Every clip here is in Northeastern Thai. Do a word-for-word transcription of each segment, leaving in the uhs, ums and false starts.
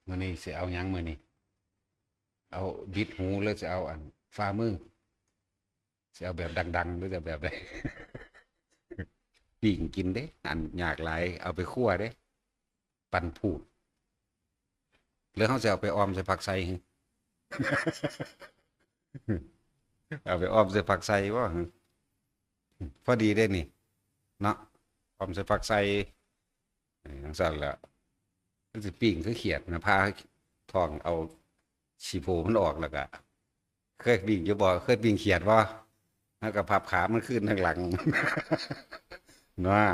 มื้อนี้สิเอาหยังมื้อนี้ เอาบิดหูหรือสิเอาอันฝ่ามือ สิเอาแบบดังๆ หรือจะแบบใด ปิ้งกินเด้ อันยากหลาย เอาไปคั่วเด้ ปั่นผูด หรือเฮาสิเอาไปออมใส่ผักไส่ เอาไปออมใส่ผักไส่บ่ พอดีเด้นี่ เนาะ ออมใส่ผักไส่ เออ จั่งซั่นแหละ มันสิปิ้งคือเขียดนะ ผ่าท้องเอาขี้โพมันออกแล้วก็ เคยปิ้งอยู่บ่ เคยปิ้งเขียดบ่ แล้วก็พับขามันขึ้นทางหลัง เนาะ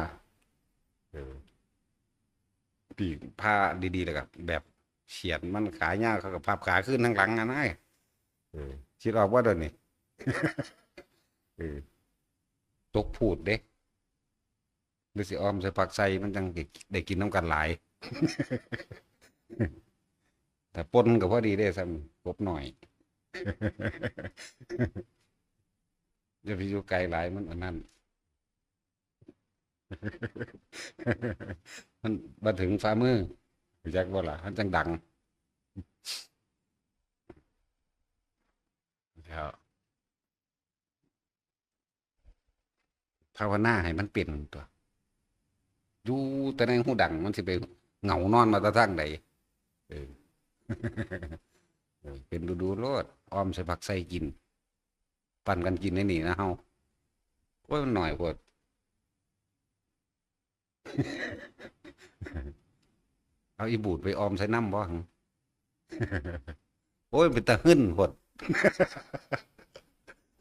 เออ ปิ้งผ่าดีๆ แล้วก็แบบเขียดมันขายาว เขาก็พับขาขึ้นทางหลังอะนะ เออ คิดออกบ่เดี๋ยวนี้ เออ ตกผูดเด้ หรือสิออมใส่ผักไส่ มันจั่งได้กินนำกันหลาย แต่ป่นก็พอดีเด้ ส่ำกบน้อย อย่าไปอยู่ไกลหลาย มันอันนั้น มันบ่ถึงฝ่ามือ รู้จักบ่ล่ะ มันจั่งดัง แล้ว ภาวนาให้มันเป็นตั๊ว อยู่แต่ในฮูดัง มันสิไปเหงานอนมาแต่ทางใด เออ เออ เป็นดูๆ โลด ออมใส่ผักไส่กิน ปั่นกันกินในนี่นะเฮา โอ้ย มันน้อยโพด เอาอีบูดไปออมใส่นำบ่ หึ โอ้ย เป็นตาหึ่นโพด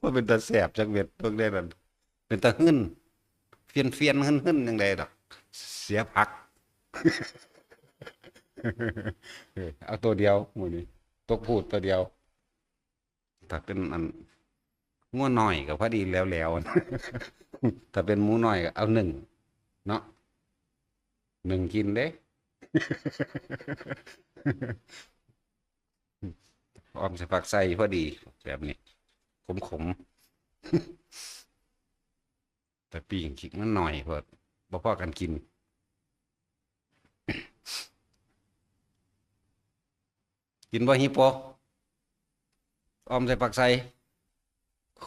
ว่าเป็นตาแสบจักเม็ด พวกนี้นั่น เป็นตาหึ่น เฟียนๆ หึ่นๆ จั่งใดดอก เสียผัก เออ เอาตัวเดียว มื้อนี้ ตกผูดตัวเดียว ถ้าเป็นอัน งัวน้อยก็พอดีแล้วๆ ถ้าเป็นหมูน้อยก็เอาหนึ่ง เนาะ หนึ่งกินเด้ ออมใส่ผักไส่พอดี แบบนี้ ขมๆ แต่ปิ้งขี้มันน้อยโพด บ่พอกันกิน กินบ่ ฮิปโป ออมใส่ผักไส่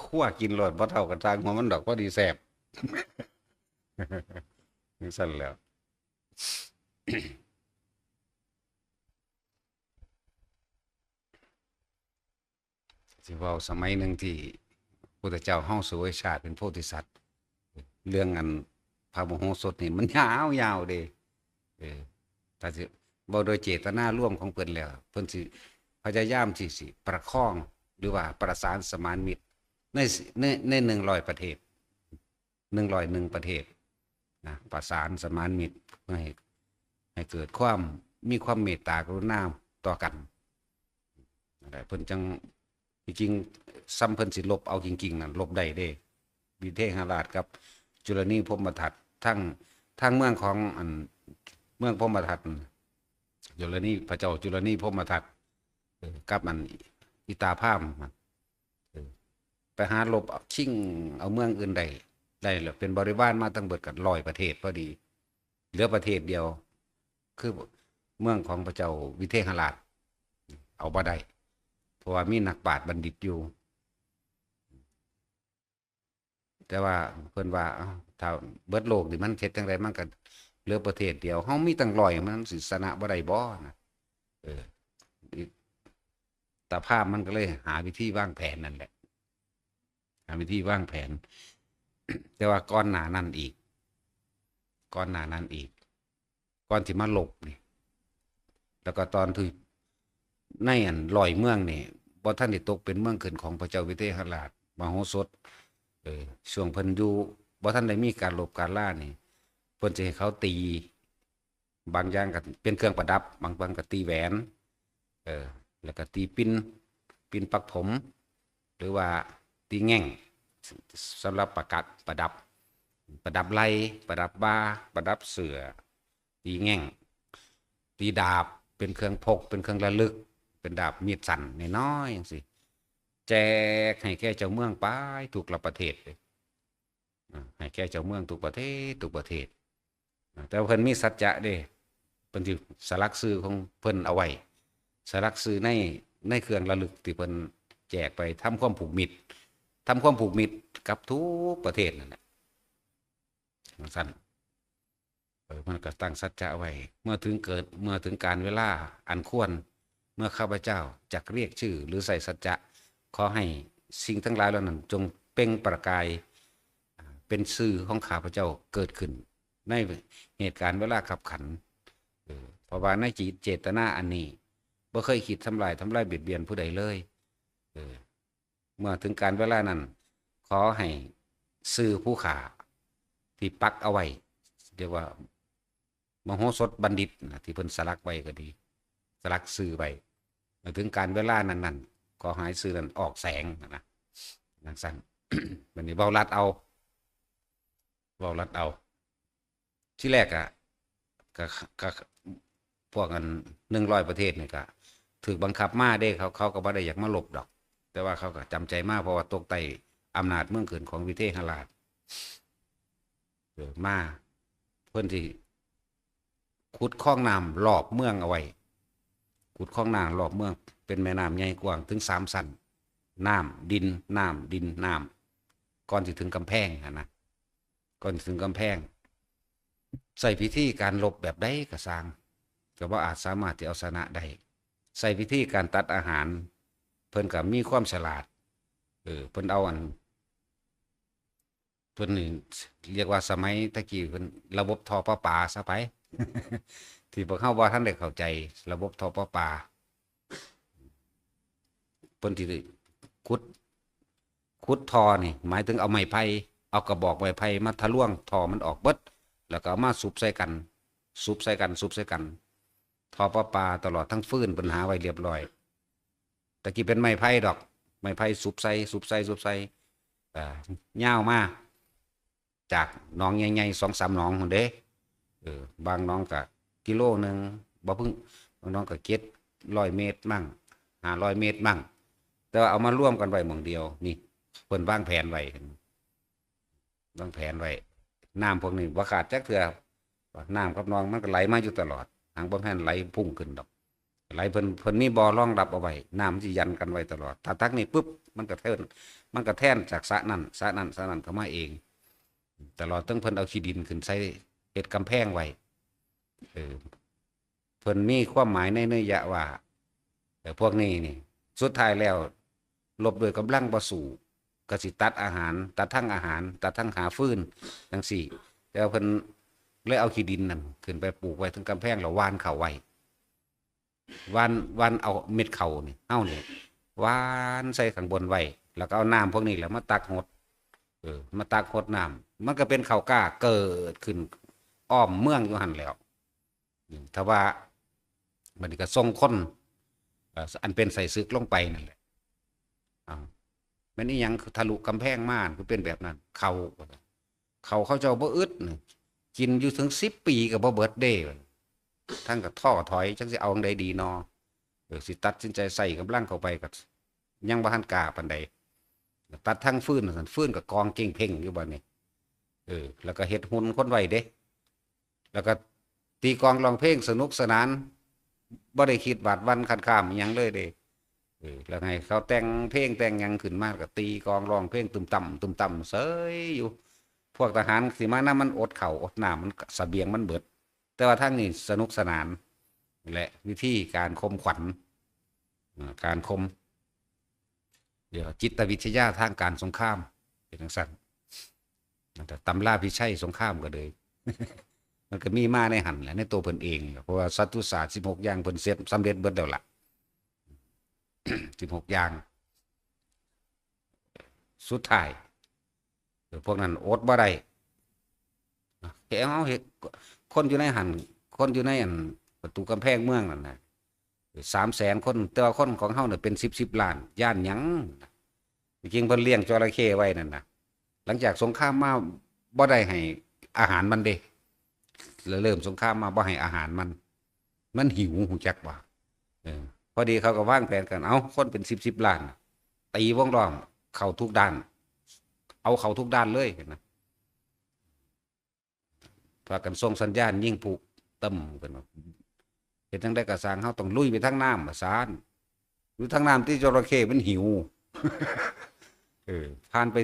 คั่วกินโลด บ่เท่ากัน ซ่างหัวมันดอก พอดีแซ่บ จั่งซั่นแหล้ว สิเว้าสมัยหนึ่งที่พุทธเจ้าเฮาเสวยชาติเป็นโพธิสัตว์ เรื่องอันพระมโหสถนี่มันยาวๆ เด้ เออ ถ้าสิเว้าโดยเจตนารวมของเพิ่นแล้ว เพิ่นสิพยายามที่สิประคอง หรือว่าประสานสมานมิตร ใน ใน ในหนึ่งร้อยประเทศ หนึ่งร้อยหนึ่งประเทศนะ ประสานสมานมิตร เพื่อให้ ให้เกิดความ มีความเมตตากรุณาต่อกัน นั่นแหละ เพิ่นจั่ง ที่จริง ซ้ำเพิ่นสิลบเอาจริงๆ นั่น ลบได้เด้ วิเทหราชกับจุลนีพรหมทัต ทั้ง ทั้งเมืองของอัน เมืองพรหมทัต จุลนี พระเจ้าจุลนีพรหมทัต เออ กับอันอิตาพาม เออ ไปหาลบเอา ชิงเอาเมืองอื่นได้ ได้แล้ว เป็นบริวารมาตั้งเบิดกันร้อยประเทศพอดี เหลือประเทศเดียว คือเมืองของพระเจ้าวิเทหราช เอาบ่ได้ เพราะว่ามีนักปราชญ์บัณฑิตอยู่ แต่ว่าเพิ่นว่า เอ้า ถ้าเบิดโลกนี่มันเฮ็ดจั่งใด มันก็เหลือประเทศเดียว เฮามีตั้งร้อย มันสิชนะบ่ได้บ่นะ เออ อิตาพามมันก็เลยหาวิธีวางแผนนั่นแหละ หาวิธีวางแผน แต่ว่าก่อนหน้านั้นอีก ก่อนหน้านั้นอีก ก่อนที่มาลบนี่ แล้วก็ตอนที่ในอันร้อยเมืองนี่ บ่ทันได้ตกเป็นเมืองขึ้นของพระเจ้าวิเทหราช มโหสถ เออ ช่วงเพิ่นอยู่ บ่ทันได้มีการลบการล่านี่ เพิ่นสิให้เขาตี บางอย่างก็เป็นเครื่องประดับ บาง บางก็ตีแหวน เออ แล้วก็ตีปิ่น ปิ่นปักผม หรือว่าตีแง่ง สำหรับประกัดประดับ ประดับไหล่ ประดับบ่า ประดับเสื้อ ตีแง่ง ตีดาบ เป็นเครื่องพก เป็นเครื่องระลึก เป็นดาบมีดสั้นน้อยๆ จั่งซี้ แจกให้แก่เจ้าเมืองไปทุกละประเทศเลย อ่า ให้แก่เจ้าเมืองทุกประเทศ ทุกประเทศ อ่า แต่ว่าเพิ่นมีสัจจะเด้ เพิ่นสิสลักชื่อของเพิ่นเอาไว้ สลักชื่อใน ในเครื่องระลึกที่เพิ่นแจกไป ทำความผูกมิตร ทำความผูกมิตรกับทุกประเทศนั่นแหละ จั่งซั้น เออ มันก็ตั้งสัจจะไว้ เมื่อถึงเกิด เมื่อถึงกาลเวลาอันควร เมื่อข้าพเจ้าจักเรียกชื่อหรือใส่สัจจะ ขอให้สิ่งทั้งหลายเหล่านั้นจงเปล่งประกาย อ่า เป็นชื่อของข้าพเจ้าเกิดขึ้น ในเหตุการณ์เวลาคับขัน เออ เพราะว่าในจิตเจตนาอันนี้ บ่เคยคิดทำลาย ทำลายเบียดเบียนผู้ใดเลย เออ เมื่อถึงกาลเวลานั้น ขอให้ชื่อผู้ข้าที่ปักเอาไว้ เรียกว่า มโหสถบัณฑิตนะ ที่เพิ่นสลักไว้ก็ดี สลักชื่อไว้ เมื่อถึงกาลเวลานั้นๆ ขอให้ชื่อนั้นออกแสงนะ จั่งซั้น บัดนี้เว้าลัดเอา เว้าลัดเอา ที่แรกอะ ก็ ก็ พวกอัน หนึ่งร้อยประเทศนี่ก็ถูกบังคับมาเด้ เขา เขาก็บ่ได้อยากมาลบดอก แต่ว่าเขาก็จำใจมา เพราะว่าตกใต้อำนาจเมืองขึ้นของวิเทหราช เออ มา เพิ่นสิขุดคลองน้ำรอบเมืองเอาไว้ ขุดคลองน้ำรอบเมือง เป็นแม่น้ำใหญ่กว้างถึงสามชั้น น้ำ ดิน น้ำ ดิน น้ำ ก่อนสิถึงกำแพงหั้นนะ ก่อนสิถึงกำแพง ใช้พิธีการรบแบบใดก็ซ่าง ก็บ่อาจสามารถที่เอาชนะได้ ใช้วิธีการตัดอาหาร เพิ่นก็มีความฉลาด เออ เพิ่นเอาอัน เพิ่นนี่เรียกว่าสมัยตะกี้เพิ่นระบบท่อประปาซะไป ที่พวกเฮาบ่ทันได้เข้าใจระบบท่อประปา เพิ่นสิขุด ขุดท่อนี่ หมายถึงเอาไม้ไผ่ เอากระบอกไม้ไผ่มาทะลวงท่อมันออกเบิด แล้วก็เอามาสุบใส่กัน สุบใส่กัน สุบใส่กัน ท่อประปาตลอดทั้งฟืนเพิ่นหาไว้เรียบร้อย ตะกี้เป็นไม้ไผ่ดอก ไม้ไผ่สุบใส่ สุบใส่ สุบใส่ อ่า ยาวมา จากหนองใหญ่ๆ สองสามหนองหั้นเด้ เออ บางหนองก็กิโลหนึ่ง บ่เพิ่ง บางหนองก็เจ็ดร้อยเมตรมั่ง ห้าร้อยเมตรมั่ง แต่ว่าเอามารวมกันไว้หม่องเดียว นี่ เพิ่นวางแผนไว้ วางแผนไว้ น้ำพวกนี้บ่ขาดจักเทื่อ น้ำกับหนองมันก็ไหลมาอยู่ตลอด หางบ่แม่นไหลพุ่งขึ้นดอก ไหลเพิ่น เพิ่นมีบ่อรองรับเอาไว้ น้ำมันสิยันกันไว้ตลอด ถ้าตักนี่ปุ๊บ มันก็แทน มันก็แทนจากสระนั่น สระนั่น สระนั่นเข้ามาเอง ตลอดทั้งเพิ่นเอาขี้ดินขึ้นใส่เฮ็ดกำแพงไว้ เออ เพิ่นมีความหมายในนัยยะว่า เออ พวกนี้นี่ สุดท้ายแล้ว รบด้วยกำลังบ่สู้ ก็สิตัดอาหาร ตัดทั้งอาหาร ตัดทั้งหาฟืน จั่งซี้ แต่ว่าเพิ่นเลยเอาขี้ดินนั่นขึ้นไปปลูกไว้เทิงกำแพง แล้วหว่านข้าวไว้ หว่าน หว่านเอาเม็ดข้าวนี่ เฮานี่ หว่านใส่ข้างบนไว้ แล้วก็เอาน้ำพวกนี้แหละมาตักหด เออ มาตักหดน้ำ มันก็เป็นข้าวกล้าเกิดขึ้นอ้อมเมืองอยู่หั่นแหล้ว อืม ถ้าว่า บัดนี้ก็ส่งคน เอ่อ อันเป็นไส้ศึกลงไปนั่นแหละ อ้าว แม่นอีหยังคือทะลุกำแพงมา คือเป็นแบบนั้น ข้าว ข้าวเขาเจ้าบ่อึดนี่ กินอยู่ถึงสิบปีก็บ่เบิดเด้ ทั้งก็ท้อถอย จักสิเอาจั่งใดดีนอ เออ สิตัดสินใจใส่กำลังเข้าไปก็ยังบ่ทันกล้าปานใด ตัดทั้งฟืนว่าซั่น ฟืนก็กองเก่งเพ่งอยู่บัดนี้ เออ แล้วก็เฮ็ดหุ่นคนไว้เด้ แล้วก็ตีกลองร้องเพลงสนุกสนาน บ่ได้คิดหวาดหวั่นคันคามอิหยังเลยเด้ เออ แล้วให้เขาแต่งเพลงแต่งหยังขึ้นมา ก็ตีกลองร้องเพลงตุ้มตั้มตุ้มตั้มเสยอยู่ พวกทหารสิมานำมันอดข้าวอดน้ำ มันเสบียงมันเบิด แต่ว่าทางนี้สนุกสนาน และวิธีการข่มขวัญ อ่า การข่ม เดี๋ยวจิตวิทยาทางการสงคราม เป็นจั่งซั้น แต่ตำราพิชัยสงครามก็เลย มันก็มีมาในหั่นแหละ ในตัวเพิ่นเอง เพราะว่าสัตตุศาสตร์สิบหกอย่างเพิ่นเสร็จสำเร็จเบิดแล้วล่ะ สิบหกอย่าง สุดท้าย เออ พวกนั้นอดบ่ได้ แค่เฮาเห็นคนอยู่ในหั่น คนอยู่ในอันประตูกำแพงเมืองนั่นน่ะ สามแสนคน แต่ว่าคนของเฮาเนี่ยเป็นสิบสิบล้าน ย้านหยัง จริงๆเพิ่นเลี้ยงจระเข้ไว้นั่นน่ะ หลังจากสงครามมาบ่ได้ให้อาหารมันเด้ แล้วเริ่มสงครามมาบ่ให้อาหารมัน มันหิว ฮู้จักบ่ เออ พอดีเขาก็วางแผนกัน เอ้า คนเป็นสิบสิบล้านน่ะ ตีวงล้อม เข้าทุกด้าน เอาเข้าทุกด้านเลยนะ พากันส่งสัญญาณยิงพลุตึ้มกันเนาะ ฮ็ดจั่งใด๋ก็ซ่าง เฮาต้องลุยไปทางน้ำว่าซั่น อยู่ทางน้ำติ จระเข้มันหิว เออ ผ่านไป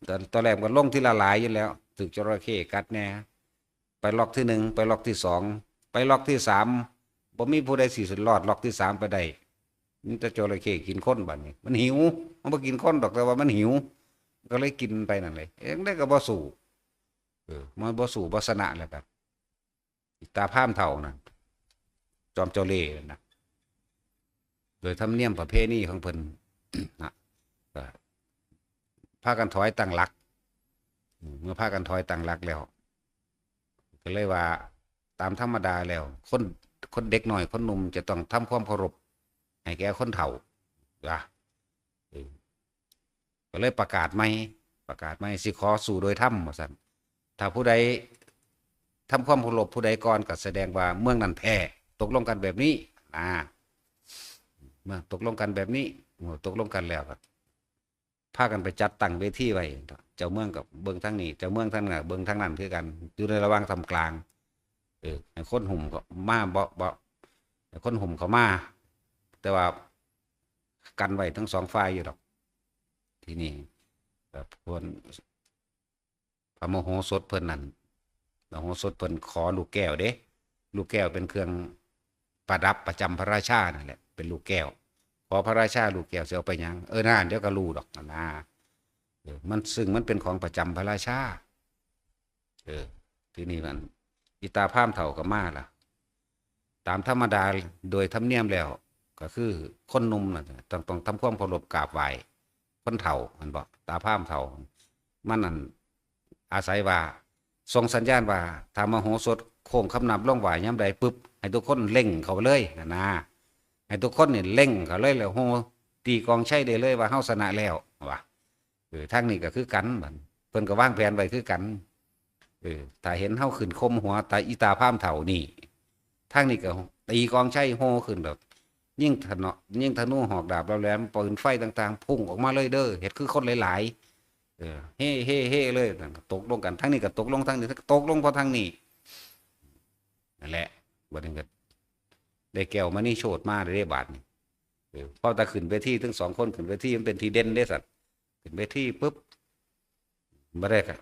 ตอน ตอนแรกมันก็ลงทีละหลายอยู่แล้ว ถืกจระเข้กัดแหน่ ไปล็อกที่หนึ่ง ไปล็อกที่สอง ไปล็อกที่สาม บ่มีผู้ใด๋สิรอดล็อกที่สามไปได้ มีแต่จระเข้กินคนบัดนี้ มันหิว มันบ่กินคนดอก แต่ว่ามันหิว ก็เลยกินไปนั่นเลย เอ๊ะ จั่งใด๋ก็บ่สู้ เออ มันบ่สู้บ่ชนะแล้วครับ อีตาพราหมณ์เฒ่านั่น จอมเจ้าเล่ห์นั่นนะ โดยธรรมเนียมประเพณีของเพิ่น นะ ก็พากันถอยตั้งหลัก อืม เมื่อพากันถอยตั้งหลักแล้ว ก็เลยว่า ตามธรรมดาแล้ว คน คนเด็กน้อย คนหนุ่มจะต้องทำความเคารพให้แก่คนเฒ่า ว่า เออ ก็เลยประกาศใหม่ ประกาศใหม่ สิขอสู้โดยธรรม ว่าซั่น ถ้าผู้ใดทำความเคารพผู้ใดก่อน ก็แสดงว่าเมืองนั้นแพ้ ตกลงกันแบบนี้ นะ เมื่อตกลงกันแบบนี้ โอ้ ตกลงกันแล้วก็พากันไปจัดตั้งเวทีไว้ เจ้าเมืองก็เบิ่งทางนี้ เจ้าเมืองทางนั้นก็เบิ่งทางนั้นคือกัน อยู่ในระหว่างท่ามกลาง เออ ให้คนหุ้มเข้ามา บ่ บ่ ให้คนหุ้มเข้ามา แต่ว่ากันไว้ทั้งสองฝ่ายอยู่ดอก ทีนี้ เอ่อ เพิ่น พระมโหสถเพิ่นนั่น มโหสถเพิ่นขอลูกแก้วเด้ ลูกแก้วเป็นเครื่องประดับประจำพระราชานั่นแหละ เป็นลูกแก้ว ขอพระราชาลูกแก้วสิเอาไปหยัง เออ นั่น เดี๋ยวก็รู้ดอก นะ เออ มัน ซึ่งมันเป็นของประจำพระราชา เออ ทีนี้มัน อีตาพราหมณ์เฒ่าก็มาล่ะ ตามธรรมดาโดยธรรมเนียมแล้ว ก็คือคนหนุ่มน่ะ ต้อง ต้องทำความเคารพกราบไหว้คนเฒ่า แม่นบ่ ตาพราหมณ์เฒ่า มันนั่น อาศัยว่า ส่งสัญญาณว่า ถ้ามโหสถโค้งคำนับลงไหว้ยามใดปุ๊บ ให้ทุกคนเล็งเข้าเลย นะ ให้ทุกคนนี่เล็งเข้าเลย แล้วโห่ตีกลองชัยได้เลยว่าเฮาชนะแล้ว ว่า เออ ทางนี้ก็คือกัน บัดเพิ่นก็วางแผนไว้คือกัน เออ ถ้าเห็นเฮาขึ้นข่มหัวตา อีตาพราหมณ์เฒ่านี่ ทางนี้ก็ตีกลองชัยโห่ขึ้นแบบ ยิงธน- ยิงธนูหอกดาบแล้วแหลม ปืนไฟต่างๆ พุ่งออกมาเลยเด้อ เฮ็ดคือคนหลายๆ เออ เฮ่ เฮ่ เฮ่เลย นั่นก็ตกลงกัน ทางนี้ก็ตกลง ทางนี้ก็ตกลง เพราะทางนี้ นั่นแหละ บัดนี้ก็ได้แก้วมณีโชติมาเด้ บาดนี้ เออ พอแต่ขึ้นเวที ทั้งสองคนขึ้นเวที มันเป็นทีเด่นเด้สัตว์ ขึ้นเวทีปุ๊บ บ่ได้ครับ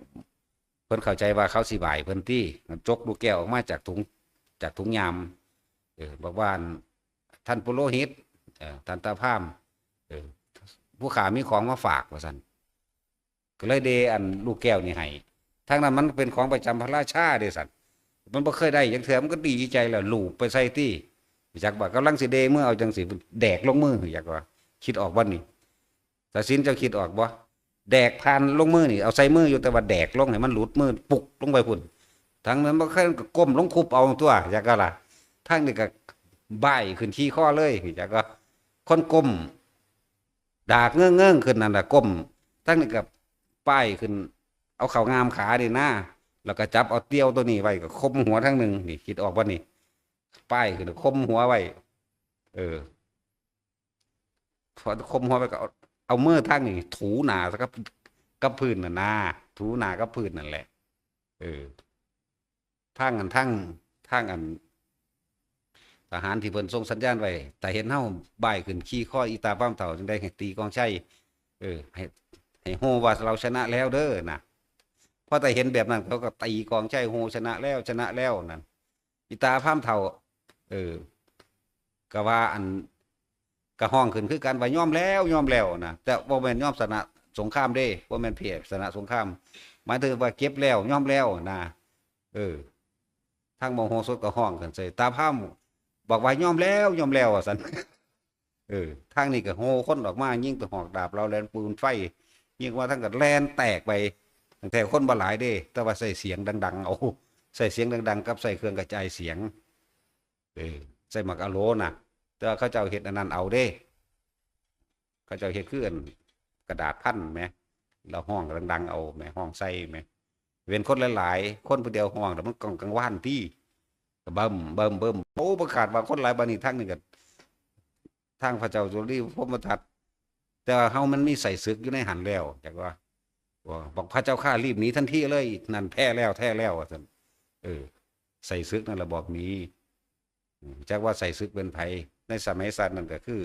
เพิ่นเข้าใจว่าเขาสิไหว้เพิ่นติ จกลูกแก้วออกมาจากถุง จากถุงยาม เออ บอกว่า "ท่านปุโรหิต เอ่อ ท่านตาพราหมณ์ เออ ผู้ข้ามีของมาฝาก" ว่าซั่น ก็เลยเดอันลูกแก้วนี่ให้ ทางนั้นมันเป็นของประจำพระราชาเด้สัน มันบ่เคยได้จักเทื่อ มันก็ดีใจแล้ว ลูบไปใส่ตี้ จักว่ากำลังสิเดมือเอาจังสิ แดกลงมือ จักว่า คิดออกบ่นี่ ตาสินเจ้าคิดออกบ่ แดกผ่านลงมือนี่ เอาใส่มืออยู่ แต่ว่าแดกลงให้มันหลุดมือ ปุกลงไปพุ้น ทางนั้นบ่เคย ก็ก้มลงคุบเอาตั๊ว จักก็ล่ะ ทางนี้ก็บ่ายขึ้นขี้คอเลย จักก็ คนก้ม ดากเงื้องๆขึ้นนั่นล่ะ ก้ม ทางนี้ก็ป้ายขึ้น เอาเข้างามขานี่นะ แล้วก็จับเอาเตียวตัวนี้ไว้ ก็ข่มหัวทางหนึ่ง นี่ คิดออกบ่นี่ ป้ายขึ้น ข่มหัวไว้ เออ พอข่มหัวไว้ก็เอา เอามือทางนี้ ถูหน้าซะกับ กับพื้นน่ะนะ ถูหน้ากับพื้นนั่นแหละ เออ ทางอัน ทาง ทางอัน ทหารที่เพิ่นส่งสัญญาณไว้ ถ้าเห็นเฮาบ่ายขึ้นขี้คออีตาพราหมณ์เฒ่า จั่งใด๋ให้ตีกลองชัย เออ ให้ ให้โห่ว่าเราชนะแล้วเด้อนะ พอแต่เห็นแบบนั้น เขาก็ตีกลองชัย โห่ "ชนะแล้ว ชนะแล้ว" นั่น อีตาพราหมณ์เฒ่า เออ ก็ว่าอัน ก็ฮ้องขึ้นคือกันว่า "ยอมแล้ว ยอมแล้ว" นะ แต่บ่แม่นยอมชนะสงครามเด้ บ่แม่นแพ้ชนะสงคราม หมายถึงว่าเก็บแล้ว ยอมแล้วนะ เออ ทางมโหสถก็ฮ้องขึ้นใส่ ตาพราหมณ์บอกว่า "ยอมแล้ว ยอมแล้ว" ว่าซั่น เออ ทางนี้ก็โห่คนออกมา ยิงแต่หอกดาบเหลาแหลม ปืนไฟ ยิงว่าทั้งก็แล่นแตกไป ตั้งแต่คนบ่หลายเด้ แต่ว่าใส่เสียงดังๆ เอา ใส่เสียงดังๆ กับใส่เครื่องกระจายเสียง เออ ใส่หมากอะโหลน่ะ แต่ว่าเขาเจ้าเฮ็ดอันนั้นเอาเด้ เขาเจ้าเฮ็ดคืออันกระดาษพันแหม แล้วฮ้องดังๆ เอาแหม ฮ้องใส่แหม เป็นคนหลายๆ คนผู้เดียวฮ้อง แล้วมันกลาง กลางวานตี้ ก็เบิ่ม เบิ่ม เบิ่ม โอ้ ประกาศว่าคนหลาย บัดนี้ทางนี้ก็ ทางพระเจ้าจุลีพรหมทัต แต่ว่าเฮามันมีไส้ศึกอยู่ในหั้นแล้ว จักว่า บอก "พระเจ้าข้า รีบหนีทันทีเลย นั่นแพ้แล้ว แพ้แล้ว" ว่าซั่น เออ ไส้ศึกนั่นล่ะบอกหนี จักว่าใส่ศึกเป็นไผ ในสมัยสั้นนั่นก็คือ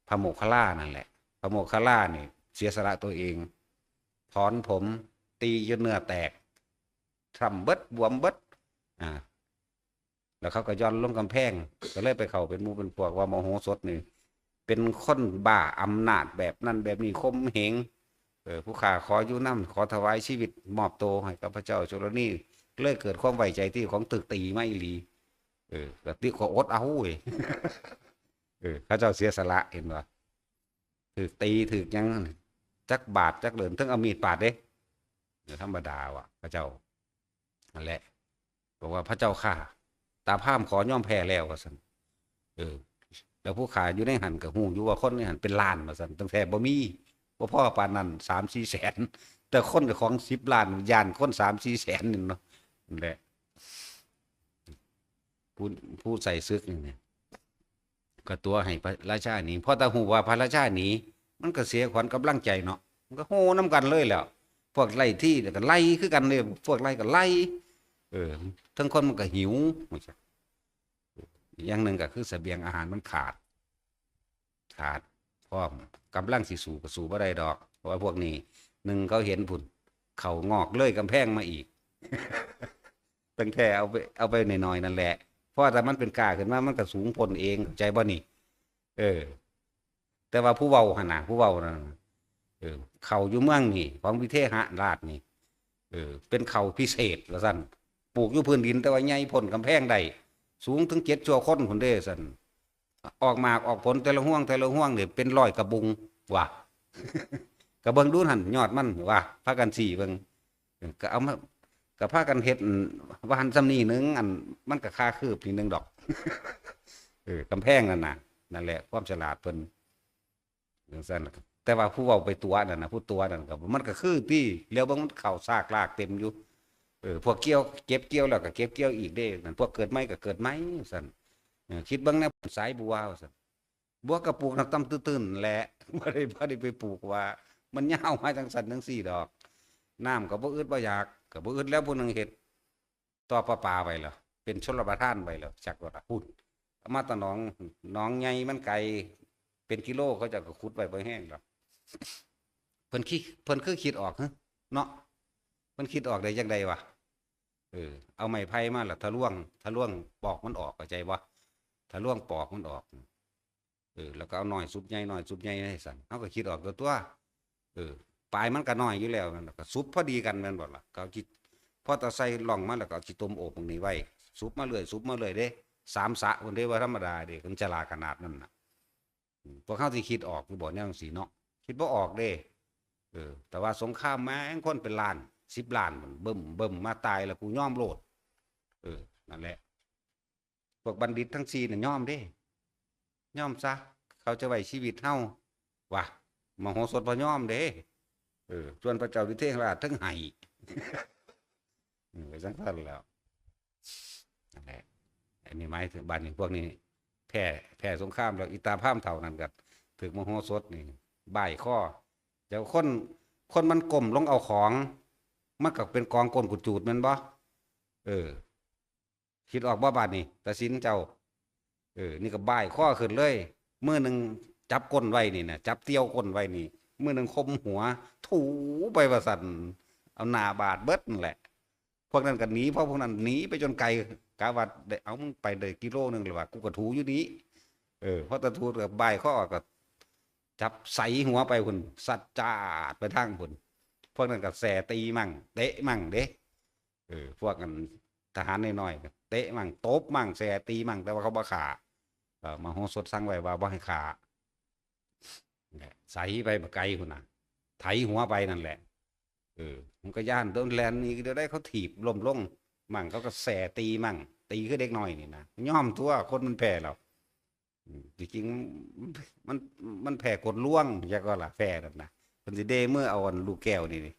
พระโมคคัลลานั่นแหละ พระโมคคัลลานี่เสียสละตัวเอง ถอนผม ตีจนเนื้อแตก ช้ำเบิด บวมเบิด อ่า แล้วเขาก็ย่อนลงกำแพง ก็เลยไปเข้าเป็นหมู่เป็นพวกว่ามโหสถนี่ เป็นคนบ้าอำนาจแบบนั้นแบบนี้ ข่มเหง เออ ผู้ข้าขออยู่นำ ขอถวายชีวิต มอบตัวให้กับพระเจ้าจุลนี เลยเกิดความไว้ใจที่ของถืกตีมาอีหลี เออ ก็ติ ก็อดเอาเว้ย เออ เขาเจ้าเสียสละ เห็นบ่ ถืกตี ถืกหยัง จักบาด จักเหรียญ ถึงเอามีดปาดเด้ เออ ธรรมดาว่ะ พระเจ้า นั่นแหละ บอกว่า "พระเจ้าข้า ตาพราหมณ์ขอยอมแพ้แล้ว" ว่าซั่น เออ แล้วผู้ข้าอยู่ในหั่นก็ฮู้อยู่ว่าคนในหั่นเป็นล้าน ว่าซั่น ตั้งแต่บ่มี บ่พอปานนั้น สามสี่แสน แต่คนเจ้าของสิบล้าน ย่านคนสามสี่แสนนี่เนาะ นั่นแหละ ผู้ ผู้ใส่ศึกนี่เนี่ย ก็ตั๋วให้พระราชาหนี พอแต่ฮู้ว่าพระราชาหนี มันก็เสียขวัญกำลังใจเนาะ มันก็โห่นำกันเลยแหล้ว พวกไล่ที่ก็ไล่คือกันเลย พวกไล่ก็ไล่ เออ ทั้งคนมันก็หิว อย่างหนึ่งก็คือเสบียงอาหารมันขาด ขาดพร้อม กำลังสิสู้ก็สู้บ่ได้ดอก เพราะว่าพวกนี้ หนึ่งเขาเห็นพุ้น เข้างอกเลยกำแพงมาอีก ตั้งแต่เอาไป เอาไปหน่อยๆนั่นแหละ เพราะว่าถ้ามันเป็นกล้าขึ้นมา มันก็สูงพ้นเอง เข้าใจบ่นี่ เออ แต่ว่าผู้เว้าหั่นน่ะ ผู้เว้านั่นน่ะ เออ เข้าอยู่เมืองนี่ ของวิเทหราชนี่ เออ เป็นเข้าพิเศษว่าซั่น ปลูกอยู่พื้นดิน แต่ว่าใหญ่พ้นกำแพงได้ สูงถึงเจ็ดชั่วคนพุ้นเด้ซั่น ออกหมากออกผลแต่ละฮวงแต่ละฮวงนี่เป็นร้อยกะบุงว่ะ ก็เบิ่งดูหั่นยอดมันว่ะ พากันซี้เบิ่ง เออ ก็เอามา ก็พากันเฮ็ด อัน ว่าหั่นส่ำนี้หนึ่ง อัน มันก็ค่าคืบนิดนึงดอก เออ กำแพงนั่นน่ะ นั่นแหละ ความฉลาดเพิ่น จั่งซั่นล่ะครับ แต่ว่าผู้เว้าไปตั๋วนั่นน่ะ ผู้ตั๋วนั่นก็ มันก็คือติ แล้วเบิ่งมันเข้าซากลากเต็มอยู่ เออ พวกเกี่ยว เก็บเกี่ยวแล้วก็เก็บเกี่ยวอีกเด้ นั่น พวกเกิดใหม่ก็เกิดใหม่ ซั่น เออ คิดเบิ่งแนวสายบัว ซั่น บัวก็ปลูกน้ำต่ำตื้นๆแหละ บ่ได้ บ่ได้ไปปลูกว่า มันยาวมาจั่งซั่นจั่งซี้ดอก น้ำก็บ่อึดบ่อยาก ก็บ่อึดแล้วผู้หนึ่งเฮ็ด ต่อประปาไว้แล้ว เป็นชลประทานไว้แล้ว จักว่าล่ะ พุ้น เอามาแต่หนอง หนองใหญ่มันไกล เป็นกิโล เขาเจ้าก็ขุดไว้บ่แห้งดอก เพิ่นคิด เพิ่นคือคิดออก ฮะ เนาะ เพิ่นคิดออกได้จั่งใดวะ เออ เอาไม้ไผ่มาแล้วทะลวง ทะลวงปอกมันออก เข้าใจบ่ ทะลวงปอกมันออก เออ แล้วก็เอาน้อยสุบใหญ่ น้อยสุบใหญ่ให้ซั่น เฮาก็คิดออกตัว ตัว เออ ปลายมันก็น้อยอยู่แล้วนั่นล่ะ ก็สุบพอดีกันแม่นบ่ล่ะ ก็เอาขี้ พอตาใส่ร่องมาแล้วก็เอาขี้ตมโอบตรงนี้ไว้ สุบมาเรื่อย สุบมาเรื่อยเด้ สามสระพุ้นเด้ ว่าธรรมดาเด้ มันฉลาดขนาดนั้นน่ะ อืม พวกเฮาสิคิดออกอยู่บ่แนวจั่งซี้เนาะ คิดบ่ออกเด้ เออ แต่ว่าสงครามมาแม่งคนเป็นล้าน สิบล้าน เบิ่ม เบิ่ม มาตายแล้วกูยอมโลด เออ นั่นแหละ พวกบัณฑิตทั้งสี่น่ะยอมเด้ ยอมซะ เขาจะไว้ชีวิตเฮา ว่ะ มโหสถบ่ยอมเด้ เออ ส่วนพระเจ้าวิเทหราชเทิงไห้ เออ จั่งซั่นแหล้ว นั่นแหละ อันนี้หมายถึงบัดนี้ พวกนี้แพ้ แพ้สงครามแล้ว อีตาพราหมณ์เฒ่านั่นก็ถืกมโหสถนี่บ่ายคอ แต่คน คนมันก้มลงเอาของ มันก็เป็นกองก้นกุจูดแม่นบ่ เออ คิดออกบ่บาดนี้ ตัดสินเจ้า เออ นี่ก็บ่ายคอขึ้นเลย มือหนึ่งจับก้นไว้นี่นะ จับเตี้ยวก้นไว้นี่ มือหนึ่งข่มหัว ถูไปว่าซั่น เอาหน้าบาดเบิดนั่นแหละ พวกนั้นก็หนี พอพวกนั้นหนีไปจนไกล กะว่าได้ เอา มึงไปได้กิโลหนึ่งแล้ววะ กูก็ถูอยู่นี่ เออ พอตะถูก็บ่ายคอก็จับใส่หัวไปพุ้น สัดจาดไปทางพุ้น พวกนั้นก็แส่ตีมั่ง เตะมั่งเด้ เออ พวกกันทหารน้อยๆก็เตะมั่ง ตบมั่ง แส่ตีมั่ง แต่ว่าเขาบ่ฆ่า เออ มโหสถสั่งไว้ว่าบ่ให้ฆ่า นั่นแหละ ใส่ไปบักไกพุ้นน่ะ ไถหัวไปนั่นแหละ เออ มันก็ย้าน โดนแล่นหนี เดี๋ยวได้เขาถีบล้มลงมั่ง เขาก็แส่ตีมั่ง ตีคือเด็กน้อยนี่นะ ยอมตัว คนมันแพ้แล้ว อืม จริงๆ มัน มันแพ้กลลวง จั่งก็ล่ะ แพ้นั่นนะ เพิ่นสิเด้มือเอาอันลูกแก้วนี่ นี่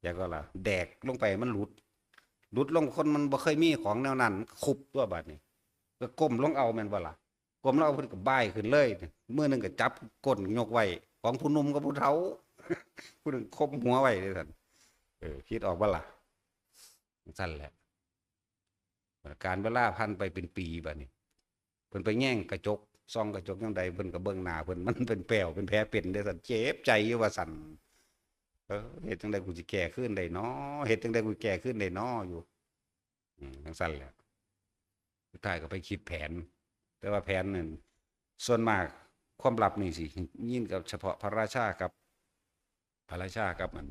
จั่งก็ล่ะ แดกลงไปมันหลุด หลุดลง คนมันบ่เคยมีของแนวนั้น คุบตัวบาดนี้ ก็ก้มลงเอาแม่นบ่ล่ะ ก้มลงเอา เพิ่นก็บ่ายขึ้นเลย มือหนึ่งก็จับก้นยกไว้ ของผู้หนุ่มกับผู้เฒ่า ผู้หนึ่งข่มหัวไว้เด้ซั่น เออ คิดออกบ่ล่ะ ซั่นแหละ กาลเวลาผ่านไปเป็นปีบาดนี้ เพิ่นไปแยงกระจก ส่องกระจกยามใด เพิ่นก็เบิ่งหน้าเพิ่น มันเป็นแป้วเป็นแผลเป็นเด้ซั่น เจ็บใจอยู่ว่าซั่น เออ เฮ็ดจั่งใดกูสิแก้คืนได้น้อ เฮ็ดจั่งใดกูแก้คืนได้น้ออยู่ อืม จั่งซั่นแหละ สุดท้ายก็ไปคิดแผน แต่ว่าแผนนั่น ส่วนมากความลับนี่สิยินกับเฉพาะพระราชากับ พระราชากับอัน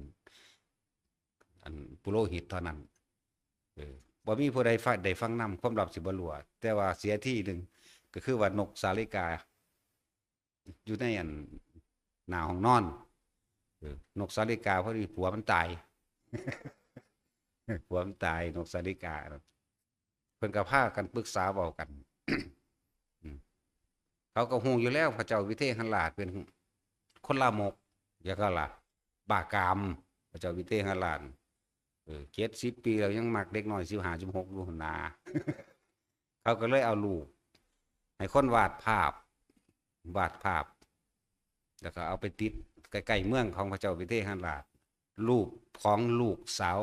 อันปุโรหิตเท่านั้น เออ บ่มีผู้ใดฟัง ได้ฟังนำ ความลับสิบ่รั่ว แต่ว่าเสียทีหนึ่ง ก็คือว่านกสาลิกา อยู่ในอันหน้าห้องนอน เออ นกสาลิกาพอดีผัวมันตาย ผัวมันตาย นกสาลิกา เพิ่นก็พากันปรึกษาเว้ากัน อืม เขาก็ฮู้อยู่แล้ว พระเจ้าวิเทหราชเป็นคนลามก แล้วก็ล่ะ บ้ากาม พระเจ้าวิเทหราช เออ เจ็ดสิบปีแล้วยังมักเด็กน้อยสิบห้า สิบหกอยู่หั่นนา เขาก็เลยเอารูป ให้คนวาดภาพ วาดภาพ แล้วก็เอาไปติดใกล้ๆเมืองของพระเจ้าวิเทหราช รูปของลูกสาว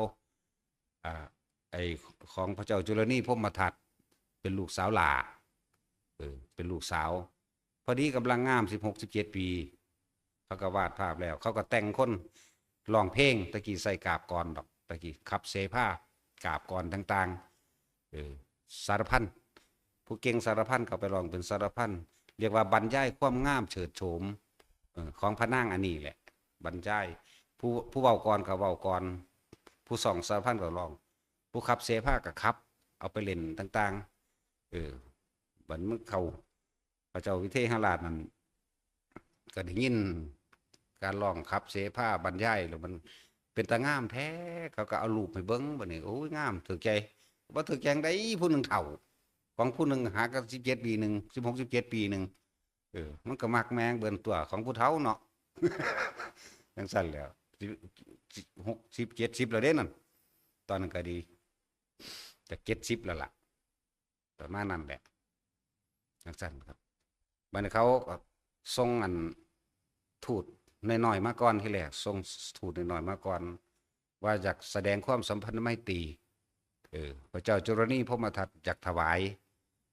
อ่า ไอ้ของพระเจ้าจุลนีพรหมทัต เป็นลูกสาวหล่า เออ เป็นลูกสาว พอดีกำลังงาม สิบหก สิบเจ็ด ปี เขาก็วาดภาพแล้ว เขาก็แต่งคนร้องเพลง ตะกี้ใส่กาบกรดอก ตะกี้ขับเสพากาบกรต่างๆ เออ สารพัน ผู้เก่งสารพันก็ไปร้องเป็นสารพัน เรียกว่าบรรยายความงามเฉิดโฉม เออ ของพระนางอันนี้แหละ บรรยาย ผู้ ผู้เว้ากรก็เว้ากร ผู้ส่องสารพันก็ร้อง ผู้ขับเสพาก็ขับ เอาไปเล่นต่างๆ เออ บัดมันเข้า พระเจ้าวิเทหราชนั่น ก็ได้ยินการร้องขับเสพาบรรยายแล้วมันเป็นตางามแท้ เขาก็เอารูปให้เบิ่ง บัดนี้ โอ้ย งาม ถืกใจ บ่ถืกใจจั่งใด ผู้หนึ่งเฒ่า ของผู้หนึ่งหากัน สิบเจ็ด ปีหนึ่ง สิบหก สิบเจ็ด ปีหนึ่ง เออ มันก็มักแมงเบิ่นตัวของผู้เฒ่าเนาะ จั่งซั่นแหล้ว สิบ หกสิบ เจ็ดสิบ แล้วเด้นั่น ตอนนั้นก็ดี จะ เจ็ดสิบ แล้วล่ะ ประมาณนั้นแหละ จั่งซั่นครับ บัดนี้เขาก็ส่งอันทูตน้อยๆมาก่อน ทีแรกส่งทูตน้อยๆมาก่อน ว่าอยากแสดงความสัมพันธไมตรี เออ พระเจ้าจุลนีพรหมทัตอยากถวาย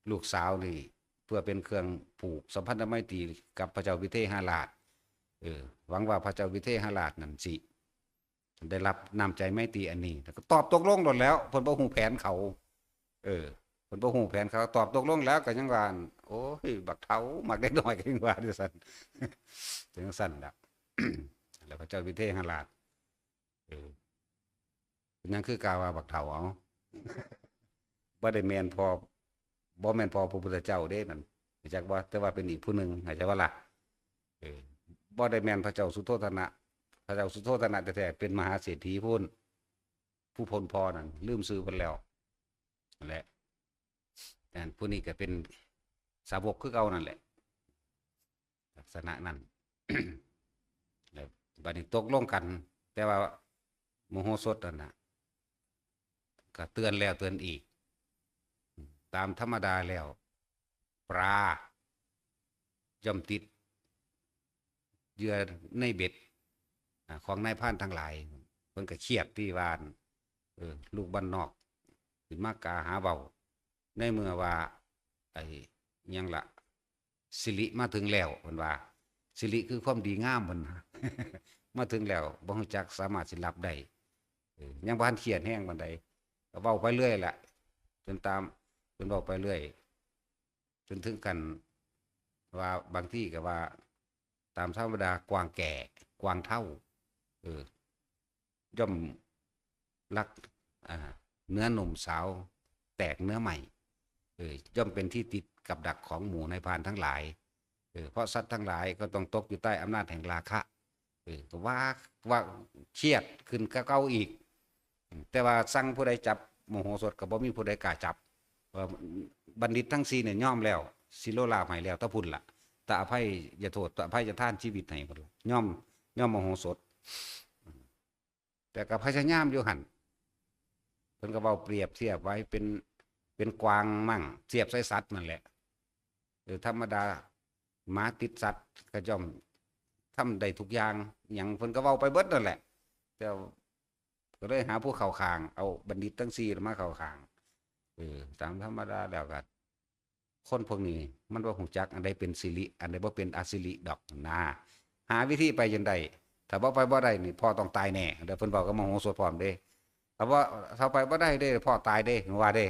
ลูกสาวนี่ เพื่อเป็นเครื่องผูกสัมพันธไมตรีกับพระเจ้าวิเทหราช เออ หวังว่าพระเจ้าวิเทหราชนั่นสิ ได้รับน้ำใจไมตรีอันนี้ แล้วก็ตอบตกลงโลดแล้ว เพิ่นบ่ฮู้แผนเขา เออ เพิ่นบ่ฮู้แผนเขา ตอบตกลงแล้วก็ยังว่า โอ้ย บักเฒ่า มักเด็กน้อย ก็ยังว่าจั่งซั่น จั่งซั่นล่ะ แล้วพระเจ้าวิเทหราช เออ เป็นหยังคือกล่าวว่าบักเฒ่า เอา บ่ได้แม่นพ่อ บ่แม่นพ่อพระพุทธเจ้าเด้นั่น รู้จักบ่ แต่ว่าเป็นอีกผู้หนึ่ง เข้าใจบ่ล่ะ เออ บ่ได้แม่นพระเจ้าสุโธทนะ พระเจ้าสุโธทนะแท้ๆ เป็นมหาเศรษฐีพู้น ผู้พ้นพ่อนั่น ลืมชื่อเพิ่นแล้ว นั่นแหละ แต่ผู้นี้ก็เป็นสาวกคือเก่านั่นแหละ ลักษณะนั้น แล้วบัดนี้ตกลงกัน แต่ว่าโมโหสถนั่นน่ะ ก็เตือนแล้วเตือนอีก ตามธรรมดาแล้ว ปลาย่อมติดเหยื่อในเบ็ด อ่า ของนายพรานทั้งหลาย เพิ่นก็เครียดที่ว่า เออ ลูกบ้านนอก ขึ้นมากาหาเว้า ในเมื่อว่า ไอ้หยังล่ะ สิริมาถึงแล้ว เพิ่นว่า สิริคือความดีงาม เพิ่น มาถึงแล้ว บ่รู้จักสามารถสิรับได้ เออ ยังบ่ทันเครียดแฮงปานใด ก็เว้าไปเรื่อยแหละ จนตาม จนเว้าไปเรื่อย จนถึงขั้นว่าบางทีก็ว่า ตามธรรมดากวางแก่ กวางเฒ่า เออ ย่อมลัก อ่า เนื้อหนุ่มสาว แตกเนื้อใหม่ เออ ย่อมเป็นที่ติดกับดักของหมู่นายพรานทั้งหลาย เออ เพราะสัตว์ทั้งหลายก็ต้องตกอยู่ใต้อำนาจแห่งราคะ เออ ก็ว่า ว่าเครียดขึ้นกว่าเก่าอีก แต่ว่าสั่งผู้ใดจับโมโหสถก็บ่มีผู้ใดกล้าจับ ว่าบัณฑิตทั้งสี่เนี่ยยอมแล้ว สิโลลาภให้แล้ว แต่พุ้นล่ะ แต่อภัยโทษ แต่อภัยทานชีวิตให้พุ้นล่ะ ยอม ยอมโมโหสถ แต่ก็พยายามอยู่หั่น เพิ่นก็เว้าเปรียบเทียบไว้เป็น เป็นกวางมั่ง เทียบใส่สัตว์นั่นแหละ เออ ธรรมดาหมาติดสัตว์ก็ย่อมทำได้ทุกอย่าง หยังเพิ่นก็เว้าไปเบิดนั่นแหละ แต่ก็เลยหาผู้เข้าข้าง เอาบัณฑิตทั้งสี่มาเข้าข้าง เออ ตามธรรมดาแล้วก็ คนพวกนี้มันบ่ฮู้จักอันใดเป็นสิริ อันใดบ่เป็นอสิริดอกนะ หาวิธีไปจนได้ ถ้าบ่ไปบ่ได้นี่พ่อต้องตายแน่ เดี๋ยวเพิ่นเว้ากับมโหสถพร้อมเด้ ถ้าบ่ ถ้าไปบ่ได้เด้ พ่อตายเด้ ว่าเด้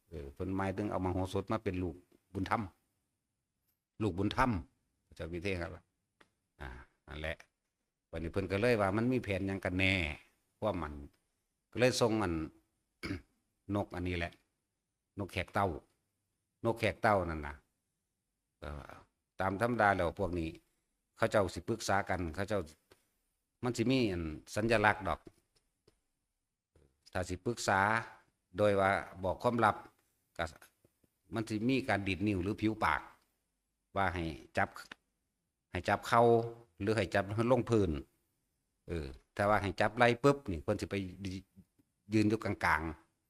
เออ เพิ่นหมายถึงเอามโหสถมาเป็นลูกบุญธรรม ลูกบุญธรรม เจ้าวิเทหราช อ่า นั่นแหละ วันนี้เพิ่นก็เลยว่ามันมีแผนหยังกันแน่ ความมัน ก็เลยส่งอัน นกอันนี้แหละ นกแขกเต้า นกแขกเต้านั่นนะ ก็ตามธรรมดาแล้วพวกนี้ เขาเจ้าสิปรึกษากัน เขาเจ้า มันสิมีอันสัญลักษณ์ดอก ถ้าสิปรึกษาโดยว่าบอกความลับ ก็มันสิมีการดีดนิ้วหรือผิวปาก ว่าให้จับ ให้จับเข่า หรือให้จับลงพื้น เออ ถ้าว่าให้จับไหล่ปุ๊บนี่ เพิ่นสิไปยืนอยู่กลาง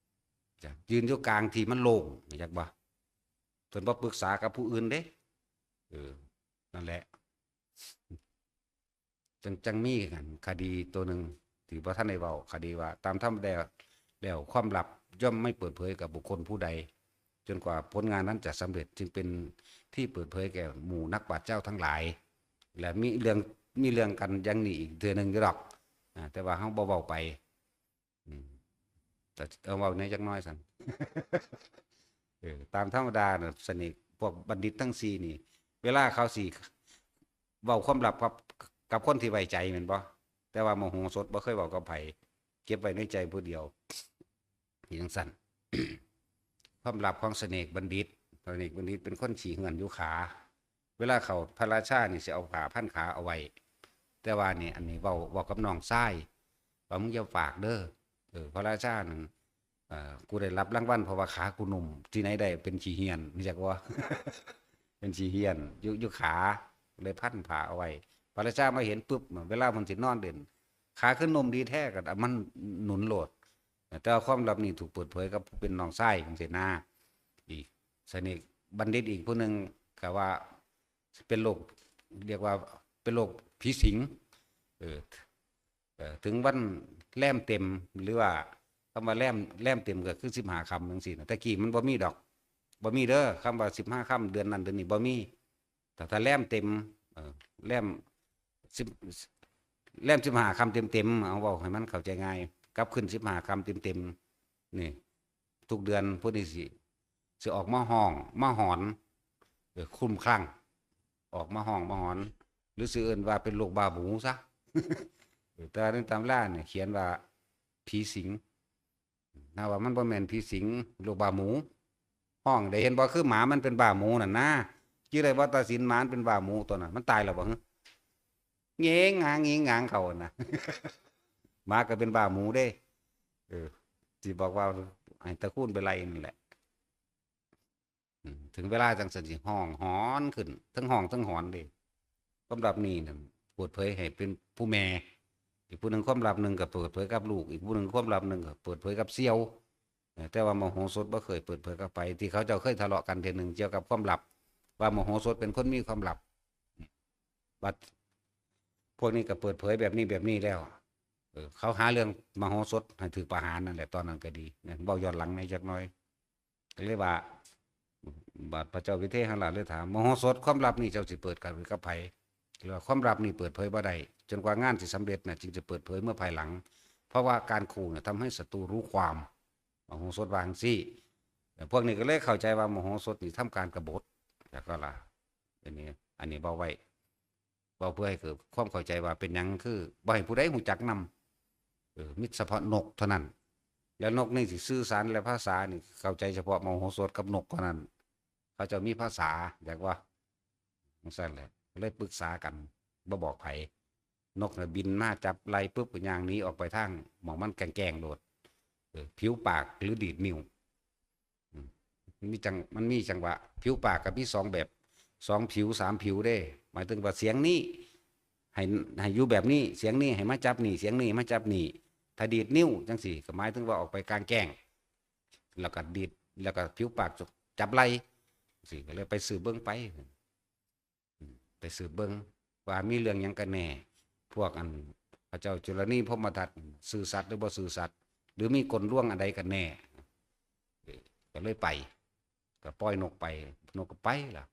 ๆ จ้ะ ยืนอยู่กลางที่มันโล่ง รู้จักบ่ เพิ่นบ่ปรึกษากับผู้อื่นเด้ เออ นั่นแหละ จัง จังมีกัน คดีตัวหนึ่งที่บ่ทันได้เว้า คดีว่าตามธรรมดาแล้วความลับย่อมไม่เปิดเผยกับบุคคลผู้ใด จนกว่าผลงานนั้นจะสำเร็จ จึงเป็นที่เปิดเผยแก่หมู่นักปราชญ์เจ้าทั้งหลาย และมีเรื่อง มีเรื่องกันอย่างนี้อีกเทื่อหนึ่งอยู่ดอก อ่า แต่ว่าเฮาบ่เว้าไป อืม แต่เอาเว้าในจักหน่อยซั่น เออ ตามธรรมดาน่ะ เสน่ห์พวกบัณฑิตทั้งสี่นี่ เวลาเขาสิเว้าความลับกับ กับคนที่ไว้ใจแม่นบ่ แต่ว่ามโหสถบ่เคยเว้ากับไผ เก็บไว้ในใจผู้เดียว จังซั่น ความลับของเสน่ห์บัณฑิต เสน่ห์บัณฑิตเป็นคนขี้เหื่อนอยู่ขา เวลาเขาพระราชานี่สิเอาผ้าพันขาเอาไว้ แต่ว่านี่อันนี้เว้า เว้ากับน้องชาย ว่ามึงอย่าฝากเด้อ เออ พระราชานั่น เอ่อ กูได้รับรางวัลเพราะว่าขากูนุ่ม ที่ไหนได้เป็นขี้เหื่อน รู้จักบ่ เป็นขี้เหื่อน อยู่ อยู่ขา เลยพันผ้าเอาไว้ พระราชามาเห็นปุ๊บ เวลามันสินอนเล่น ขาคือนุ่มดีแท้ ก็เอามันหนุนโลด แต่ว่าความลับนี่ถูกเปิดเผยกับผู้เป็นน้องชายของเสนา อีก เสน่ห์บัณฑิตอีกผู้หนึ่งก็ว่าเป็นโรค เรียกว่าเป็นโรคผีสิง เออ เอ่อ ถึงวันแรมเต็ม หรือว่าคำว่าแรม แรมเต็มก็คือสิบห้าค่ำจังซี่นะ แต่กี้มันบ่มีดอก บ่มีเด้อ คำว่าสิบห้าค่ำเดือนนั้นเดือนนี้บ่มี แต่ถ้าแรมเต็ม เอ่อ แรมสิบ แรมสิบห้าค่ำเต็มๆ เอาเว้าให้มันเข้าใจง่าย กลับขึ้นสิบห้าค่ำเต็มๆ นี่ ทุกเดือนพวกนี้สิ สิออกมาฮ้อง มาหอน เออ คลุ้มคลั่ง ออกมาฮ้องมาหอน หรือสิเอิ้นว่าเป็นโรคบ้าหมูซะ เออ แต่ว่าในตำราเนี่ยเขียนว่าผีสิง ถ้าว่ามันบ่แม่นผีสิง โรคบ้าหมู ฮ้องได้ เห็นบ่ คือหมามันเป็นบ้าหมูนั่นนะ จื่อได้บ่ ตาสิน หมามันเป็นบ้าหมูตัวนั้น มันตายแล้วบ่ หึ เงงงาง เงงงางเขาหั่นนะ หมาก็เป็นบ้าหมูเด้ เออ สิบอกว่าให้ตระกูลไปไล่นั่นแหละ อืม ถึงเวลาจังซั่นสิฮ้องหอนขึ้น ทั้งฮ้องทั้งหอนเด้ ความลับนี้นั่นเปิดเผยให้เป็นผู้แม่ อีกผู้หนึ่งความลับหนึ่งก็เปิดเผยกับลูก อีกผู้หนึ่งความลับหนึ่งก็เปิดเผยกับเสี่ยว เอ่อ แต่ว่ามโหสถบ่เคยเปิดเผยกับไผ ที่เขาเจ้าเคยทะเลาะกันเทื่อหนึ่งเกี่ยวกับความลับ ว่ามโหสถเป็นคนมีความลับ บัดพวกนี้ก็เปิดเผยแบบนี้แบบนี้แล้ว เออ เขาหาเรื่องมโหสถให้ถืกประหารนั่นแหละ ตอนนั้นก็ดีนะ เว้าย้อนหลังในจักหน่อย ก็เลยว่า บาดพระเจ้าวิเทหราชเลยถาม มโหสถ ความลับนี่เจ้าสิเปิดกับ กับไผ หรือว่าความลับนี่เปิดเผยบ่ได้ จนกว่างานสิสำเร็จน่ะ จึงจะเปิดเผยเมื่อภายหลัง เพราะว่าการขู่เนี่ยทำให้ศัตรูรู้ความ มโหสถว่าจั่งซี้ แต่พวกนี้ก็เลยเข้าใจว่ามโหสถนี่ทำการกบฏ แล้วก็ล่ะ อันนี้ อันนี้เว้าไว้ เว้าเพื่อให้เกิดความเข้าใจว่าเป็นหยังคือบ่ให้ผู้ใดฮู้จักนำ เออ มีเฉพาะนกเท่านั้น แล้วนกนี่สิสื่อสารและภาษานี่เข้าใจเฉพาะมโหสถกับนกเท่านั้น เขาเจ้ามีภาษา อยากว่า จั่งซั่นแหละ เลยปรึกษากัน บ่บอกไผ นกน่ะบินมาจับไล่ปุ๊บก็ย่างหนีออกไปทางหม่องมันแกล้งๆโลด เออ ผิวปากหรือดีดนิ้ว อืม มันมีจัง มันมีจังหวะ ผิวปากก็มีสองแบบ สองผิว สามผิวเด้ หมายถึงว่าเสียงนี้ ให้ ให้อยู่แบบนี้ เสียงนี้ให้มาจับนี่ เสียงนี้มาจับนี่ ถ้าดีดนิ้วจั่งซี้ ก็หมายถึงว่าออกไปกลางแจ้ง แล้วก็ดีด แล้วก็ผิวปากจับไล่ จั่งซี้ ก็เลยไปสืบเบิ่งไป อืม ไปสืบเบิ่งว่ามีเรื่องหยังกันแน่ พวกอันพระเจ้าจุลนีพรหมทัตซื่อสัตย์หรือบ่ซื่อสัตย์ หรือมีกลลวงอันใดกันแน่ เออ ก็เลยไป ก็ปล่อยนกไป นกก็ไปล่ะ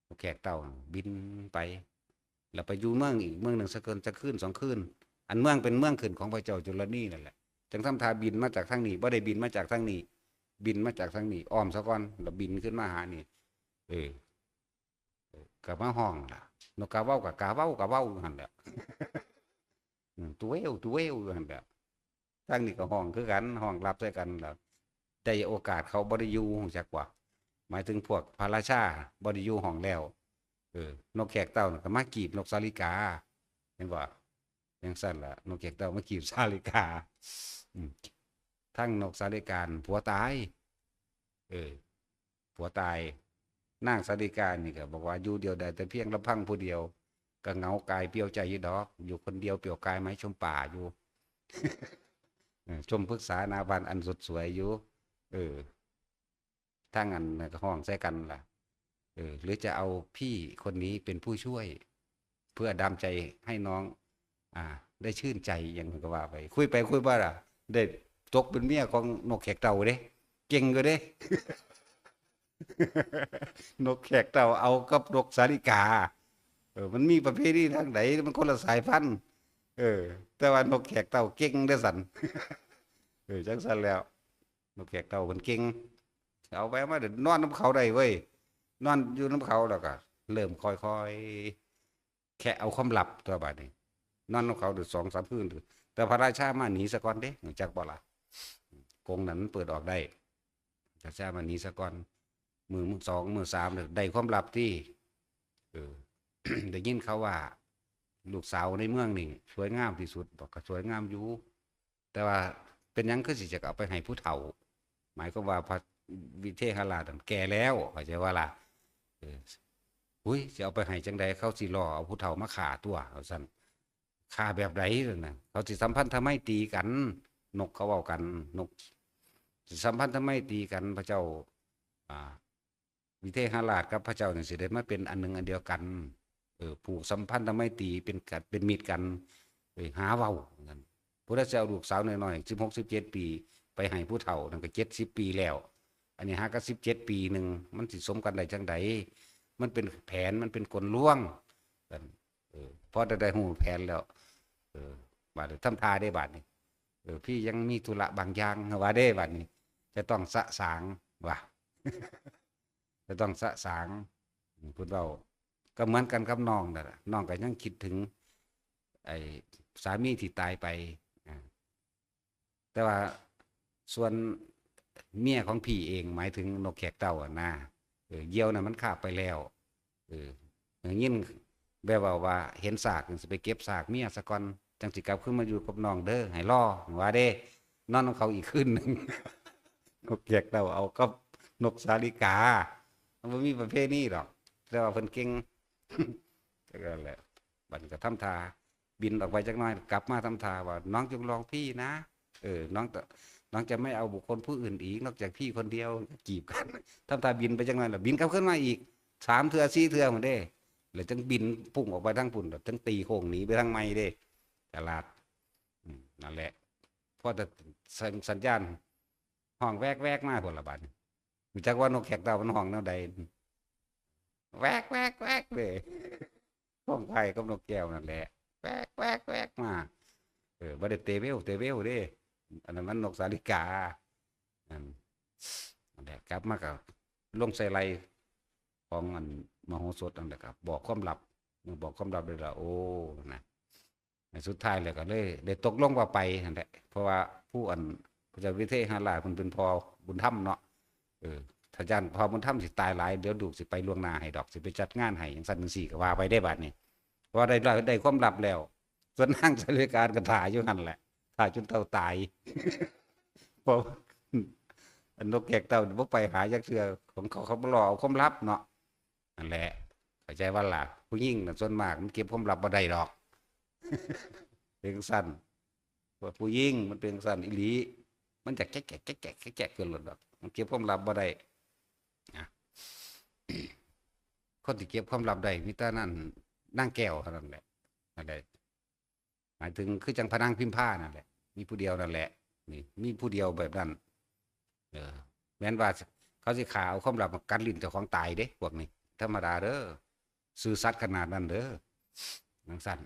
นกแขกเต้าบินไป แล้วไปอยู่เมืองอีกเมืองหนึ่งสักคืน สักคืนสองคืน อันเมืองเป็นเมืองขึ้นของพระเจ้าจุลนีนั่นแหละ จั่งทำท่าบินมาจากทางนี้ บ่ได้บินมาจากทางนี้ บินมาจากทางนี้ อ้อมซะก่อน แล้วบินขึ้นมาหานี่ เออ ก็มาฮ้องล่ะ นกกาเว้ากะกาเว้ากะเว้าอยู่หั่นแหละ อืม ตูเวว ตูเววอยู่หั่นแหละ ทางนี้ก็ฮ้องคือกัน ฮ้องรับใส่กันแล้ว ได้โอกาสเขาบ่ได้อยู่ ฮู้จักว่า หมายถึงพวกพระราชาบ่ได้อยู่ห้องแล้ว เออ นกแขกเต้าน่ะก็มากีบนกสาลิกา เห็นบ่ จั่งซั่นล่ะ นกแขกเต้ามากีบสาลิกา อืม ทั้งนกสาลิกาผัวตาย เออ ผัวตาย นางสาลิกานี่ก็บอกว่าอยู่เดียวได้แต่เพียงลำพังผู้เดียว ก็เหงากายเปลี่ยวใจอยู่ดอก อยู่คนเดียวเปลี่ยวกายไม้ชมป่าอยู่ เออ ชมพฤกษาหน้าบ้านอันสดสวยอยู่ เออ ทางอันน่ะก็ฮ้องใส่กันล่ะ เออ หรือจะเอาพี่คนนี้เป็นผู้ช่วย เพื่อดามใจให้น้อง อ่า ได้ชื่นใจอย่างก็ว่าไป คุยไปคุยมาล่ะ ได้ตกเป็นเมียของนกแขกเต้าเด้ เก่งอยู่เด้ นกแขกเต้าเอากับนกสาลิกา เออ มันมีประเพณีทางใด มันคนละสายพันธุ์ เออ แต่ว่านกแขกเต้าเก่งเด้อสัน เออ จั่งซั่นแล้ว นกแขกเต้ามันเก่ง เอาไปเอามาเดี๋ยวนอนนำเขาได้เว้ย นอนอยู่นำเขาแล้วก็เริ่มค่อยๆ แคะเอาความลับตัวบาดนี้ นอนนำเขาเดี๋ยวสองสามคืน แต่พระราชามาหนีซะก่อนเด้ รู้จักบ่ล่ะ กรงนั้นมันเปิดออกได้ พระราชามาหนีซะก่อน มื้อสองมื้อสามเนี่ยได้ความลับที่ เออ ได้ยินเขาว่า ลูกสาวในเมืองนี่สวยงามที่สุด บอกก็สวยงามอยู่ แต่ว่าเป็นหยังคือสิจะเอาไปให้ผู้เฒ่า หมายความว่าพระวิเทหราชนั่นแก่แล้ว เข้าใจว่าล่ะ เออ อุ้ย สิเอาไปให้จั่งใด เขาสิล่อเอาผู้เฒ่ามาฆ่าตัว ว่าซั่น ฆ่าแบบใดนั่นน่ะ เขาสิสัมพันธไมตรีกัน นกเขาเว้ากัน นก สิสัมพันธไมตรีกัน พระเจ้า อ่า วิเทหราชกับพระเจ้านี่สิได้มาเป็นอันหนึ่งอันเดียวกัน เออ ผูกสัมพันธไมตรีเป็นกัน เป็นมิตรกัน เออ หาเว้านั่น ผู้ใดสิเอาลูกสาวน้อยๆ สิบหก สิบเจ็ด ปี ไปให้ผู้เฒ่า นั่นก็ เจ็ดสิบ ปีแล้ว อันนี้หาก็ สิบเจ็ด ปีหนึ่ง มันสิสมกันได้จั่งใด มันเป็นแผน มันเป็นกลลวง กัน เออ พอได้ได้ฮู้แผนแล้ว เออ บาดนี้ทำท่าได้บาดนี้ เออ พี่ยังมีธุระบางอย่าง ว่าได้บาดนี้ จะต้องสะสาง ว่า จะต้องสะสาง อืม เพิ่นเว้า ก็เหมือนกันกับน้องนั่นล่ะ น้องก็ยังคิดถึง ไอ้สามีที่ตายไป อ่า แต่ว่าส่วนเมียของพี่เอง หมายถึงนกแขกเต้าอะนะ เออ เหยี่ยวน่ะมันคาบไปแล้ว เออ ได้ยินแบบว่า ว่าเห็นซากจั่งสิไปเก็บซากเมียซะก่อน จั่งสิกลับคืนมาอยู่กับน้องเด้อ ให้รอ ว่าเด้ นอนนำเขาอีกคืนหนึ่ง นกแขกเต้าเอากับนกสาลิกา มันบ่มีประเพณีดอก แต่ว่าเพิ่นเก่ง จั่งซั่นแหละ บัดนี้ก็ทำท่าบินออกไปจักหน่อย กลับมาทำท่าว่า น้องจงลองพี่นะ เออ น้องจะ น้องจะไม่เอาบุคคลผู้อื่นอีก นอกจากพี่คนเดียว ก็จีบกัน ทำท่าบินไปจักหน่อย แล้วบินกลับคืนมาอีก สามเทื่อ สี่เทื่อพุ้นเด้ แล้วจั่งบินพุ่งออกไปทางพุ้น แล้วจั่งตีโค้งหนีไปทางใหม่เด้ ตลาด อืม นั่นแหละ พอแต่สัญ สัญญาณฮ้องแวกๆ มาพุ้นละบาดนี้ รู้จักว่านกแขกเต้ามันฮ้องแนวใด แวกๆๆ เด้ ฮ้องคล้ายกับนกแก้วนั่นแหละ แวกๆๆ มา เออ บ่ได้เตเวล เตเวลเด้ อันนั้นมันนกสาลิกา นั่น นั่นแหละ กลับมาก็ลงใส่ไหล่ของอันมโหสถนั่นแหละครับ บอกความลับ บอกความลับเลยล่ะ โอ้ นะ สุดท้ายแล้วก็เลยได้ตกลงว่าไปนั่นแหละ เพราะว่าผู้อันพระเจ้าวิเทหราชเพิ่นเป็นพ่อบุญธรรมเนาะ เออ ถ้าย้านพ่อบุญธรรมสิตายหลาย เดี๋ยวลูกสิไปล่วงหน้าให้ดอก สิไปจัดงานให้จั่งซั่นจั่งซี้ก็ว่าไปได้บาดนี้ เพราะว่าได้ ได้ความลับแล้ว ส่วนนางสาลิกาก็ถ่าอยู่หั่นแหละ ถ่าจนเฒ่าตาย เพราะอันนกแขกเต้านี่บ่ไปหาจักเทื่อ ของเขา เขาบ่ล่อเอาความลับเนาะ นั่นแหละ เข้าใจว่าล่ะ ผู้หญิงน่ะส่วนมากมันเก็บความลับบ่ได้ดอก เป็นจั่งซั่น ว่าผู้หญิงมันเป็นจั่งซั่นอีหลี มันจะแกะแกะแกะแกะแกะแกะขึ้นรถดอก มันเก็บความลับบ่ได้นะ คนที่เก็บความลับได้มีแต่นั่น นางแก้วเท่านั้นแหละ นั่นแหละ หมายถึงคือจั่งพระนางพิมพานั่นแหละ มีผู้เดียวนั่นแหละ นี่ มีผู้เดียวแบบนั้น เออ แม้นว่า เขาสิฆ่าเอาความลับมากัดลิ้นเจ้าของตายเด้ พวกนี้ ธรรมดาเด้อ ซื่อสัตย์ขนาดนั้นเด้อ จั่งซั้น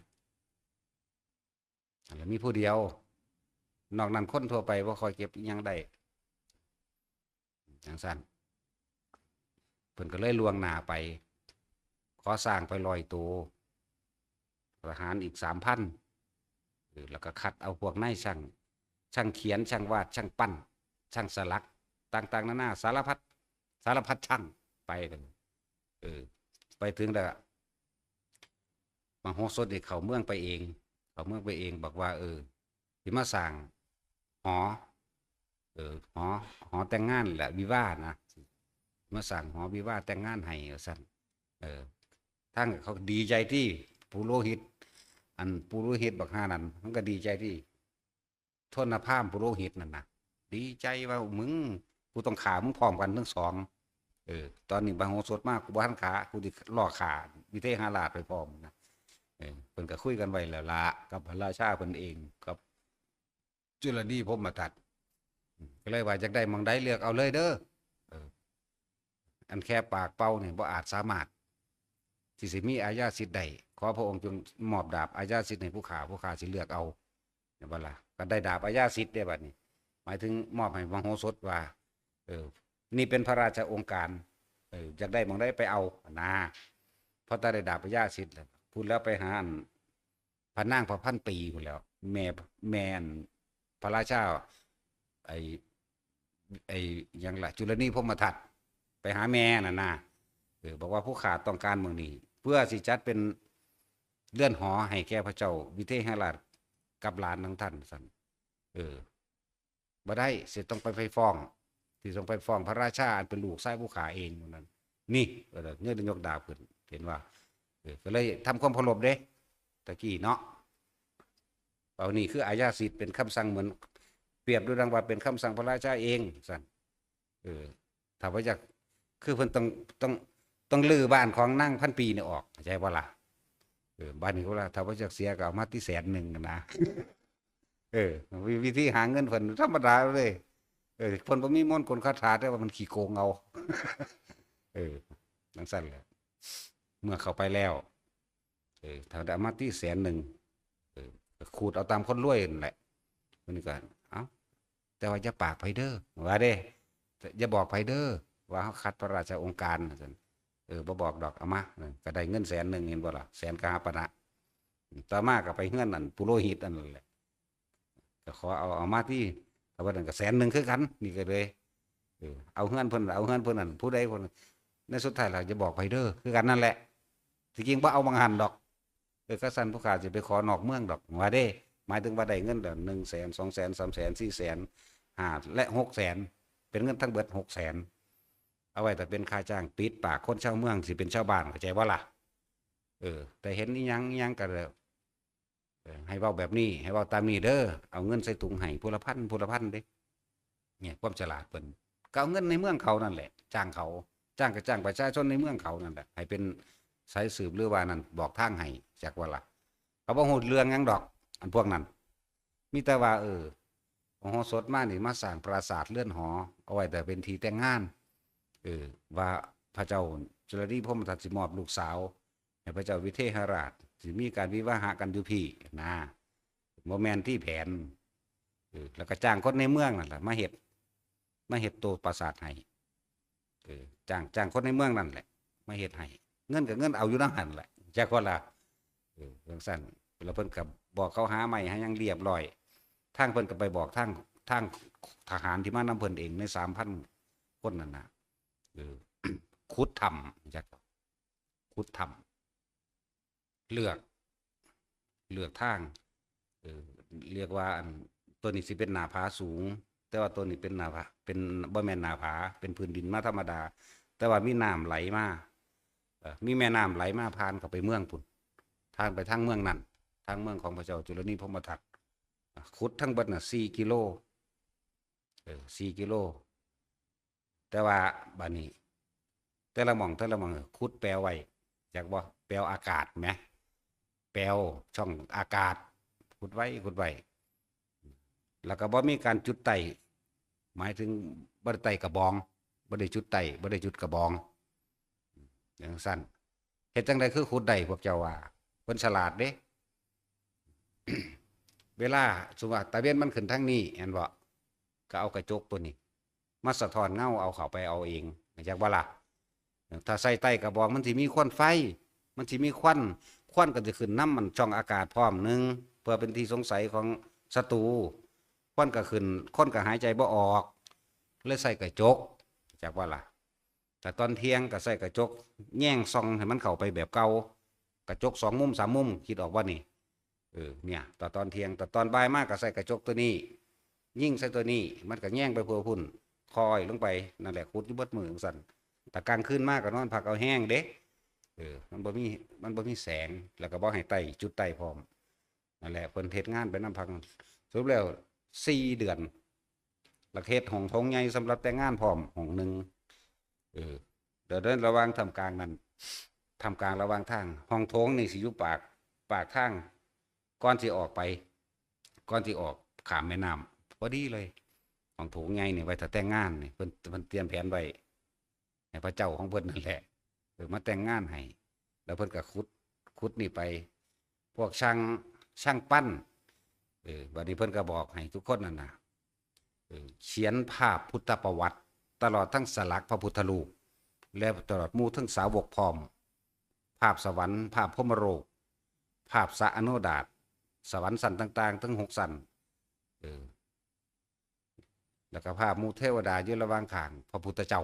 อันละมีผู้เดียว นอกนั้นคนทั่วไปบ่ค่อยเก็บอิหยังได้ จั่งซั้น เพิ่นก็เลยล่วงหน้าไป ขอสร้างไปร้อยตัว ทหารอีกสามพัน เออ แล้วก็คัดเอาพวกนายช่าง ช่างเขียน ช่างวาด ช่างปั้น ช่างสลัก ต่างๆ นานา สารพัด สารพัดช่าง ไปเลย เออ ไปถึงแล้ว มโหสถนี่เข้าเมืองไปเอง เข้าเมืองไปเอง บอกว่า เออ สิมาสร้างหอ เออ หอ หอแต่งงานแหละ วิวาห์นะ มาสร้างหอวิวาห์แต่งงานให้ ว่าซั่น เออ ทางเขาดีใจที่ปุโรหิต อันปุโรหิตบักห่านั่น มันก็ดีใจที่ โทษนะ พราหมณ์ปุโรหิตนั่นนะ ดีใจว่า มึง กูต้องฆ่ามึงพร้อมกันทั้งสอง เออ ตอนนี้มโหสถมา กูบ่ทันฆ่า กูสิล่อฆ่าวิเทหราชไปพร้อมนะ เออ เพิ่นก็คุยกันไว้แล้วละ กับพระราชาเพิ่นเอง กับจุลนีพรหมทัต ก็เลยว่า อยากได้หม่องใดเลือกเอาเลยเด้อ เออ อันแค่ปากเป่านี่บ่อาจสามารถ ที่สิมีอาญาสิทธิ์ได้ ขอพระองค์จงมอบดาบอาญาสิทธิ์ให้ผู้ข้า ผู้ข้าสิเลือกเอา เห็นบ่ล่ะ ก็ได้ดาบอาญาสิทธิ์ได้บัดนี้ หมายถึงมอบให้มโหสถว่า เออ นี่เป็นพระราชองค์การ เออ อยากได้หม่องใดไปเอา นะ พอแต่ได้ดาบอาญาสิทธิ์แล้ว พูดแล้วไปหาอัน พระนางพระพันปีพู้นแหล้ว แม่ แม่อันพระราชา ไอ้ ไอ้หยังล่ะ จุลนีพรหมทัต ไปหาแม่น่ะนะ เออ บอกว่าผู้ข้าต้องการหม่องนี้ เพื่อสิจัดเป็นเรือนหอให้แก่พระเจ้าวิเทหราชกับหลานของท่าน ซั่น เออ บ่ได้ สิต้องไป ไปฟ้อง สิต้องไปฟ้องพระราชาอันเป็นลูกชายผู้ข้าเอง ว่าซั่น นี่ เออ เนี่ยยกดาบขึ้น เห็นว่า เออ ก็เลยทำความเคารพเด้ ตะกี้เนาะ เอา นี่คืออาญาสิทธิ์ เป็นคำสั่งเหมือน เปรียบดูดังว่าเป็นคำสั่งพระราชาเอง ซั่น เออ ถ้าว่าอยาก คือเพิ่นต้อง ต้อง ต้องรื้อบ้านของนางพันปีนี่ออก เข้าใจบ่ล่ะ เออ บ้านนี้เขาว่า ถ้าว่าอยากเสียก็เอามาที่แสนหนึ่งนะ เออ วิ วิธีหาเงินเพิ่นธรรมดาเลย เออ เพิ่นบ่มีมนต์กลคาถา แต่ว่ามันขี้โกงเอา เออ จั่งซั้นแหละ เมื่อเข้าไปแล้ว เออ ถ้าได้มาที่แสนหนึ่ง เออ ก็ขูดเอาตามคนรวยนั่นแหละ มันก็ เอ้า แต่ว่าอย่าปากไผเด้อ ว่าเด้ อย่าบอกไผเด้อ ว่าเฮาขัดพระราชองค์การ ว่าซั่น เออ บ่บอกดอก เอามา เออ ก็ได้เงินแสนหนึ่ง เห็นบ่ล่ะ แสนกหาปณะ ต่อมาก็ไปเฮือนนั่น ปุโรหิตอันนั้นแหละ ก็ขอเอา เอามาที่ แต่ว่านั่นก็แสนหนึ่งคือกัน นี่ก็เลย เออ เอาเฮือนเพิ่น เอาเฮือนเพิ่นนั่น ผู้ใดคน ในสุดท้ายแล้วจะบอกไผเด้อ คือกันนั่นแหละ ที่จริงบ่เอาหม่องหั่นดอก เออ คันซั่นผู้ข้าสิไปขอนอกเมืองดอก ว่าเด้ หมายถึงว่าได้เงินแล้ว หนึ่งแสน สองแสน สามแสน สี่แสน ห้า และ หกแสน เป็นเงินทั้งเบิด หกแสน เอาไว้ถ้าเป็นค่าจ้างปิดปากคนชาวเมือง สิเป็นชาวบ้าน เข้าใจบ่ล่ะ เออ แต่เห็นอิหยังอิหยังก็แล้ว เออ ให้เว้าแบบนี้ ให้เว้าตามนี้เด้อ เอาเงินใส่ถุงให้ผู้ละพัน ผู้ละพันเด้ เนี่ย ความฉลาดเพิ่น ก็เอาเงินในเมืองเขานั่นแหละ จ้างเขา จ้างก็จ้างประชาชนในเมืองเขานั่นแหละ ให้เป็นสายสืบหรือว่านั่น บอกทางให้ จักว่าล่ะ เขาบ่ฮู้เรื่องหยังดอก อันพวกนั้น มีแต่ว่า เออ มโหสถมานี่ มาสร้างปราสาทเรือนหอ เอาไว้แต่เป็นที่แต่งงาน เออ ว่าพระเจ้าจุลนีพรหมทัตสิมอบลูกสาว ให้พระเจ้าวิเทหราช สิมีการวิวาหะกันอยู่พี้นะ บ่แม่นที่แผน เออ แล้วก็จ้างคนในเมืองนั่นแหละ มาเฮ็ด มาเฮ็ดโตปราสาทให้ เออ จ้าง จ้างคนในเมืองนั่นแหละ มาเฮ็ดให้ เงินก็เงินเอาอยู่นำหั่นแหละ จักว่าล่ะ เออ จั่งซั้น แล้วเพิ่นก็บอกเขาหาไม้หาหยังเรียบร้อย ทางเพิ่นก็ไปบอกทาง ทางทหารที่มานำเพิ่นเองในสามพันคนนั่นน่ะ เออ ขุดถ้ำ จัก ขุดถ้ำ เลือก เลือกทาง เออ เรียกว่าอัน ตัวนี้สิเป็นหน้าผาสูง แต่ว่าตัวนี้เป็นหน้าผา เป็น บ่แม่นหน้าผา เป็นพื้นดินมาธรรมดา แต่ว่ามีน้ำไหลมา เอ่อ มีแม่น้ำไหลมาผ่านเข้าไปเมืองพุ้น ทางไปทางเมืองนั่น ทางเมืองของพระเจ้าจุลนีพรหมทัต อ่ะ ขุดทั้งเบิดน่ะ สี่กิโล เออ สี่กิโล แต่ว่าบัดนี้ แต่ละหม่อง แต่ละหม่อง ขุดแปลวไว้ จักบ่ แปลวอากาศแหม แปลวช่องอากาศ ขุดไว้ ขุดไว้ แล้วก็บ่มีการจุดไต้ หมายถึงบ่ได้ไต้กระบอง บ่ได้จุดไต้ บ่ได้จุดกระบอง จั่งซั้น เฮ็ดจั่งใดคือขุดได้ พวกเจ้าว่า เพิ่นฉลาดเด้ เวลา สมมุติว่าตะเว็นมันขึ้นทางนี้ แม่นบ่ ก็เอากระจกตัวนี้ มาสะท้อนเงาเอาเข้าไปเอาเอง จักบ่ล่ะ ถ้าใส่ไต้กระบองมันสิมีควันไฟ มันสิมีควัน ควันก็สิขึ้นนำมันช่องอากาศพร้อมหนึ่ง เพื่อเป็นที่สงสัยของศัตรู ควันก็ขึ้น คนก็หายใจบ่ออก เลยใส่กระจก จักบ่ล่ะ แต่ตอนเที่ยงก็ใส่กระจกแยงส่องให้มันเข้าไปแบบเก่า กระจกสองมุมสามมุม คิดออกบ่นี่ เออ เนี่ย แต่ตอนเที่ยง แต่ตอนบ่ายมาก็ใส่กระจกตัวนี้ ยิงใส่ตัวนี้ มันก็แยงไปทั่วพุ้น คอยลงไป นั่นแหละ ขุดอยู่เบิดมื้อจั่งซั้น แต่กลางคืนมาก็นอนพักเอาแฮงเด้ เออ มันบ่มี มันบ่มีแสง แล้วก็บ่ให้ไต้ จุดไต้พร้อม นั่นแหละ เพิ่นเฮ็ดงานไปนำพัก สรุปแล้วสี่เดือน แล้วเฮ็ดห้องโถงใหญ่สำหรับแต่งงานพร้อมห้องหนึ่ง เออ เดี๋ยวในระหว่างท่ามกลางนั้น ท่ามกลางระหว่างทาง ห้องโถงนี่สิอยู่ปาก ปากทาง ก่อนสิออกไป ก่อนสิออกข้ามแม่น้ำ พอดีเลย ห้องโถงใหญ่นี่ไว้ถ้าแต่งงานนี่ เพิ่น เพิ่นเตรียมแผนไว้ ให้พระเจ้าของเพิ่นนั่นแหละ เออ มาแต่งงานให้ แล้วเพิ่นก็ขุด ขุดนี่ไป พวกช่าง ช่างปั้น เออ บัดนี้เพิ่นก็บอกให้ทุกคนนั่นน่ะ เออ เขียนภาพพุทธประวัติ ตลอดทั้งสลักพระพุทธรูป และตลอดหมู่ทั้งสาวกพร้อม ภาพสวรรค์ ภาพพรหมโลก ภาพสระอโนดาต สวรรค์ชั้นต่างๆ ทั้งหกชั้น เออ แล้วก็ภาพหมู่เทวดาอยู่ระหว่างข้างพระพุทธเจ้า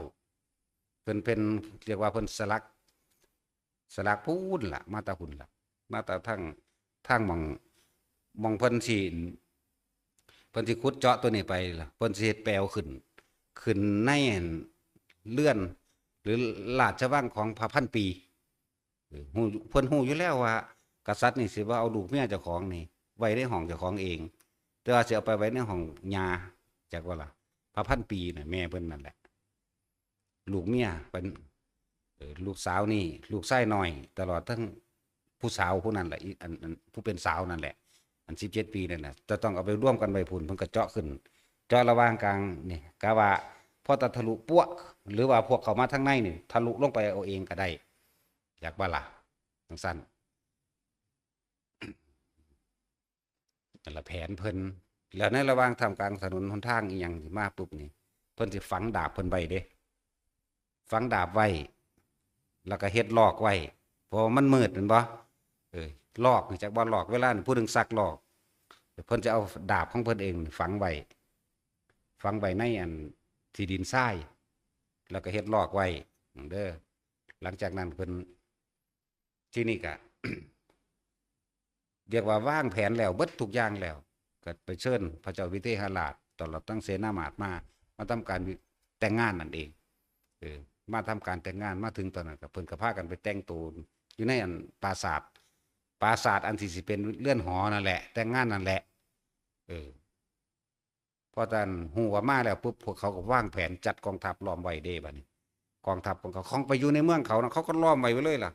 เพิ่น เพิ่นเรียกว่าเพิ่นสลัก สลักพู้นล่ะ มาแต่พู้นล่ะ มาแต่ทาง ทางหม่อง หม่องเพิ่นสิ เพิ่นสิขุดเจาะตัวนี้ไปล่ะ เพิ่นสิเฮ็ดแปลวขึ้น ขึ้นในอันเรือน หรือราชวังของพระพันปี เออ ฮู้ เพิ่นฮู้อยู่แล้วว่า กษัตริย์นี่สิบ่เอาลูกเมียเจ้าของนี่ ไว้ในห้องเจ้าของเอง แต่ว่าสิเอาไปไว้ในห้องย่า จักว่าล่ะ พระพันปีน่ะ แม่เพิ่นนั่นแหละ ลูกเมียเพิ่น เออ ลูกสาวนี่ ลูกชายน้อย ตลอดทั้งผู้สาวผู้นั้นแหละ อี อัน อันผู้เป็นสาวนั่นแหละ อันสิบเจ็ดปีนั่นน่ะ จะต้องเอาไปรวมกันไว้พู้น เพิ่นก็เจาะขึ้น เจาะระหว่างกลางนี่ กะว่าพอตะทะลุปั้ว หรือว่าพวกเข้ามาทางในนี่ ทะลุลงไปเอาเองก็ได้ จักว่าล่ะ จั่งซั้น นั่นล่ะแผนเพิ่น แล้วในระหว่างท่ามกลางถนนหนทางอีหยังสิมาปุ๊บนี่ เพิ่นสิฝังดาบเพิ่นไว้เด้ ฝังดาบไว้ แล้วก็เฮ็ดลอกไว้ เพราะว่ามันมืดแม่นบ่ เออ ลอกนี่จักว่าลอก เวลานี่ผู้หนึ่งซักลอก เพิ่นจะเอาดาบของเพิ่นเองฝังไว้ ฝังไว้ในอันที่ดินทราย แล้วก็เฮ็ดลอกไว้เด้อ หลังจากนั้นเพิ่น ที่นี่ก็ เรียกว่าวางแผนแล้วเบิดทุกอย่างแล้ว ก็ไปเชิญพระเจ้าวิเทหราช ตลอดทั้งเสนามาตย์มา มาทำการวิ แต่งงานนั่นเอง เออ มาทำการแต่งงาน มาถึงตอนนั้นก็เพิ่นก็พากันไปแต่งตัวอยู่ในอันปราสาท ปราสาทอันที่สิเป็นเรือนหอนั่นแหละ แต่งงานนั่นแหละ เออ พอท่านฮู้ว่ามาแล้วปุ๊บ พวกเขาก็วางแผนจัดกองทัพล้อมไว้เด้บัดนี้ กองทัพของเขา ของไปอยู่ในเมืองเขานะ เขาก็ล้อมไว้ไว้เลยล่ะ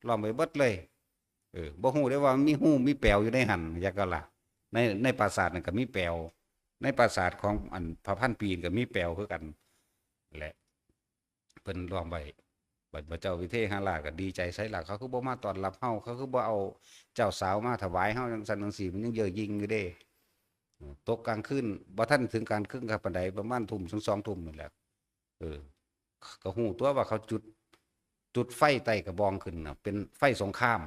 ล้อมไว้เบิดเลย เออ บ่ฮู้ได้ว่ามีฮูมีแป๋วอยู่ในหั่น จักก็ล่ะ ใน ในปราสาทนั่นก็มีแป๋ว ในปราสาทของอันพระพันปีนก็มีแป๋วคือกัน แหละ เพิ่นล้อมไว้ บัดพระเจ้าวิเทหราชก็ดีใจ ไสล่ะ เขาคือบ่มาต้อนรับเฮา เขาคือบ่เอาเจ้าสาวมาถวายเฮา จั่งซั้นจั่งซี้ มันยังเย่อหยิ่งอยู่เด้ เออ ตกกลางคืน บ่ทันถึงกลางคืนคักปานใด ประมาณทุ่มถึงสองทุ่มนี่แหละ เออ ก็ฮู้ตัวว่าเขาจุด จุดไฟไต้กระบองขึ้นน่ะ เป็นไฟสงคราม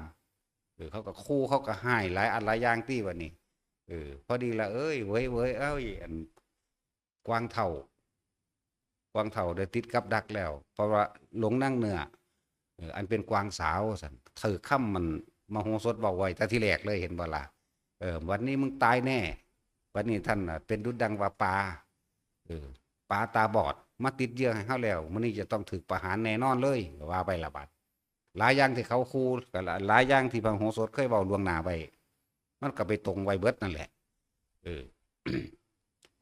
เออ เขาก็ขู่ เขาก็ฮ้ายหลายอันหลายอย่างติบัดนี้ เออ พอดีละ เอ้ย เว้ย เว้ย เอ้ย อัน กวางเฒ่า กวางเฒ่าได้ติดกับดักแล้ว เพราะว่าหลงนางเนื้อ เออ อันเป็นกวางสาวว่าซั่น ถืกคำมันมโหสถเว้าไว้แต่ทีแรกเลย เห็นบ่ล่ะ เออ วันนี้มึงตายแน่ วันนี้ท่านน่ะเป็นดุจดังว่าปลา เออ ปลาตาบอด มาติดเหยื่อให้เฮาแล้ว มื้อนี้จะต้องถืกประหารแน่นอนเลย ว่าไปละบัด หลายอย่างที่เขาขู่ ก็หลายอย่างที่พระมโหสถเคยเว้าล่วงหน้าไว้ มันก็ไปตรงไว้เบิดนั่นแหละ เออ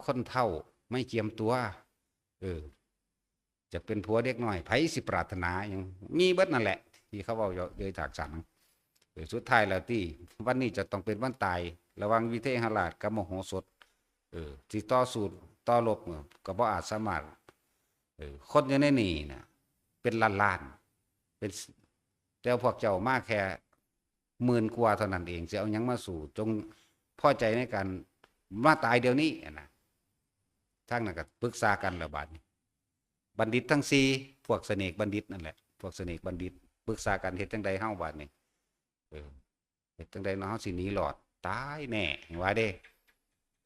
คนเฒ่าไม่เจียมตัว เออ จะเป็นผัวเด็กน้อย ไผสิปรารถนาหยัง มีเบิดนั่นแหละ ที่เขาเว้าเยอะๆ จากสัง เออ สุดท้ายแล้วติ วันนี้จะต้องเป็นวันตาย ระหว่างวิเทหราชกับมโหสถ เออ สิต่อสู้ ต่อรบ เออ ก็บ่อาจสามารถ เอ ออ คนอยู่ในนี่นะเป็นล้านๆ เป็น แต่พวกเจ้ามาแค่หมื่นกว่าเท่านั้นเอง จะเอาหยังมาสู้ จงพอใจในการมาตายเดี๋ยวนี้อะนะ ทางนั้นก็ปรึกษากันแล้วบาดนี้ บัณฑิตทั้งสี่ พวกเสนกบัณฑิตนั่นแหละ พวกเสนกบัณฑิต ปรึกษากันเฮ็ดจังใดเฮาบาดนี้ เออ เฮ็ดจังใดเนาะ เฮาสิหนีรอด ตายแน่ ว่าเด้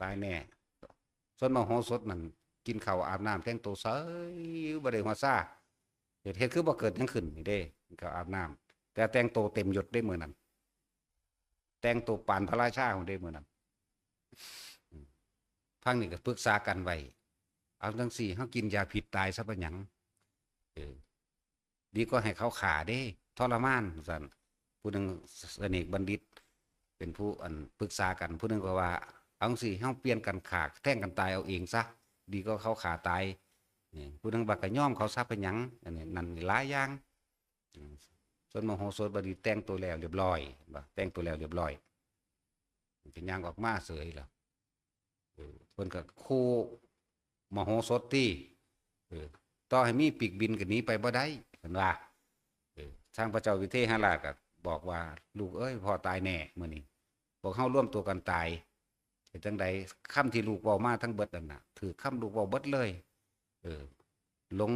ตายแน่ ส่วนมโหสถนั่น กินข้าวอาบน้ำแต่งตัวเสย บ่ได้หัวซา เฮ็ด เฮ็ดคือบ่เกิดหยังขึ้นนี่เด้ กินข้าวอาบน้ำ แต่แต่งตัวเต็มยศเด้มื้อนั้น แต่งตัวปานพระราชาของเด้มื้อนั้น อืม พังนี่ก็ปรึกษากันไว้ เอาจังซี่ เฮากินยาพิษตายซะเป็นหยัง เออ ดีกว่าให้เขาฆ่าเด้ ทรมาน ซั่น ผู้หนึ่งเสนกบัณฑิต เป็นผู้อันปรึกษากัน ผู้หนึ่งก็ว่า เอาจังซี่ เฮาเปลี่ยนกันฆ่า แทงกันตายเอาเองซะ ดีกว่าเขาฆ่าตาย นี่ ผู้หนึ่งว่าก็ยอมเขาซะเป็นหยัง อันนี้ นั่นหลายอย่าง อืม ส่วนมโหสถบัณฑิตแต่งตัวแล้วเรียบร้อย เห็นบ่ แต่งตัวแล้วเรียบร้อย เป็นย่างออกมาเสยล่ะ เออ เพิ่นก็คู่มโหสถติ เออ ต่อให้มีปีกบินก็หนีไปบ่ได้ เพิ่นว่า เออ ทางพระเจ้าวิเทหราชก็บอกว่า ลูกเอ้ย พ่อตายแน่มื้อนี้ พวกเฮารวมตัวกันตาย เฮ็ดจังใด คำที่ลูกเว้ามาทั้งเบิดนั่นน่ะ ถืกคำลูกเว้าเบิดเลย เออ หลง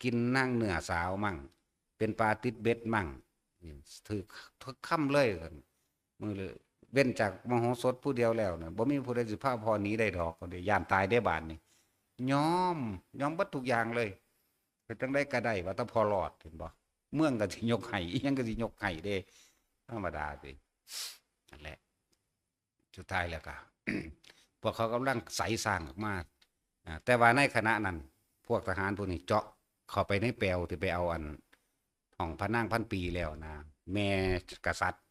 กินนางเนื้อสาวมั่ง เป็นปลาติดเบ็ดมั่ง อืม ถืกทุกคำเลย มื้อเลย เว้นจากมโหสถผู้เดียวแล้วน่ะ บ่มีผู้ใดสิพาพ่อหนีได้ดอก เด้ ย่านตายเด้บาดนี้ ยอม ยอมเบิดทุกอย่างเลย เฮ็ดจังใดก็ได้ ว่าแต่พ่อรอด เห็นบ่ เมืองก็สิยกให้ อิหยังก็สิยกให้เด้ ธรรมดาติ นั่นแหละ สุดท้ายแล้วก็ พวกเขากำลังไสสร้างออกมา อ่า แต่ว่าในขณะนั้น พวกทหารพวกนี้เจาะเข้าไปในแปลวที่ไปเอาอัน ห้องพระนางพันปีแล้วนะ แม่กษัตริย์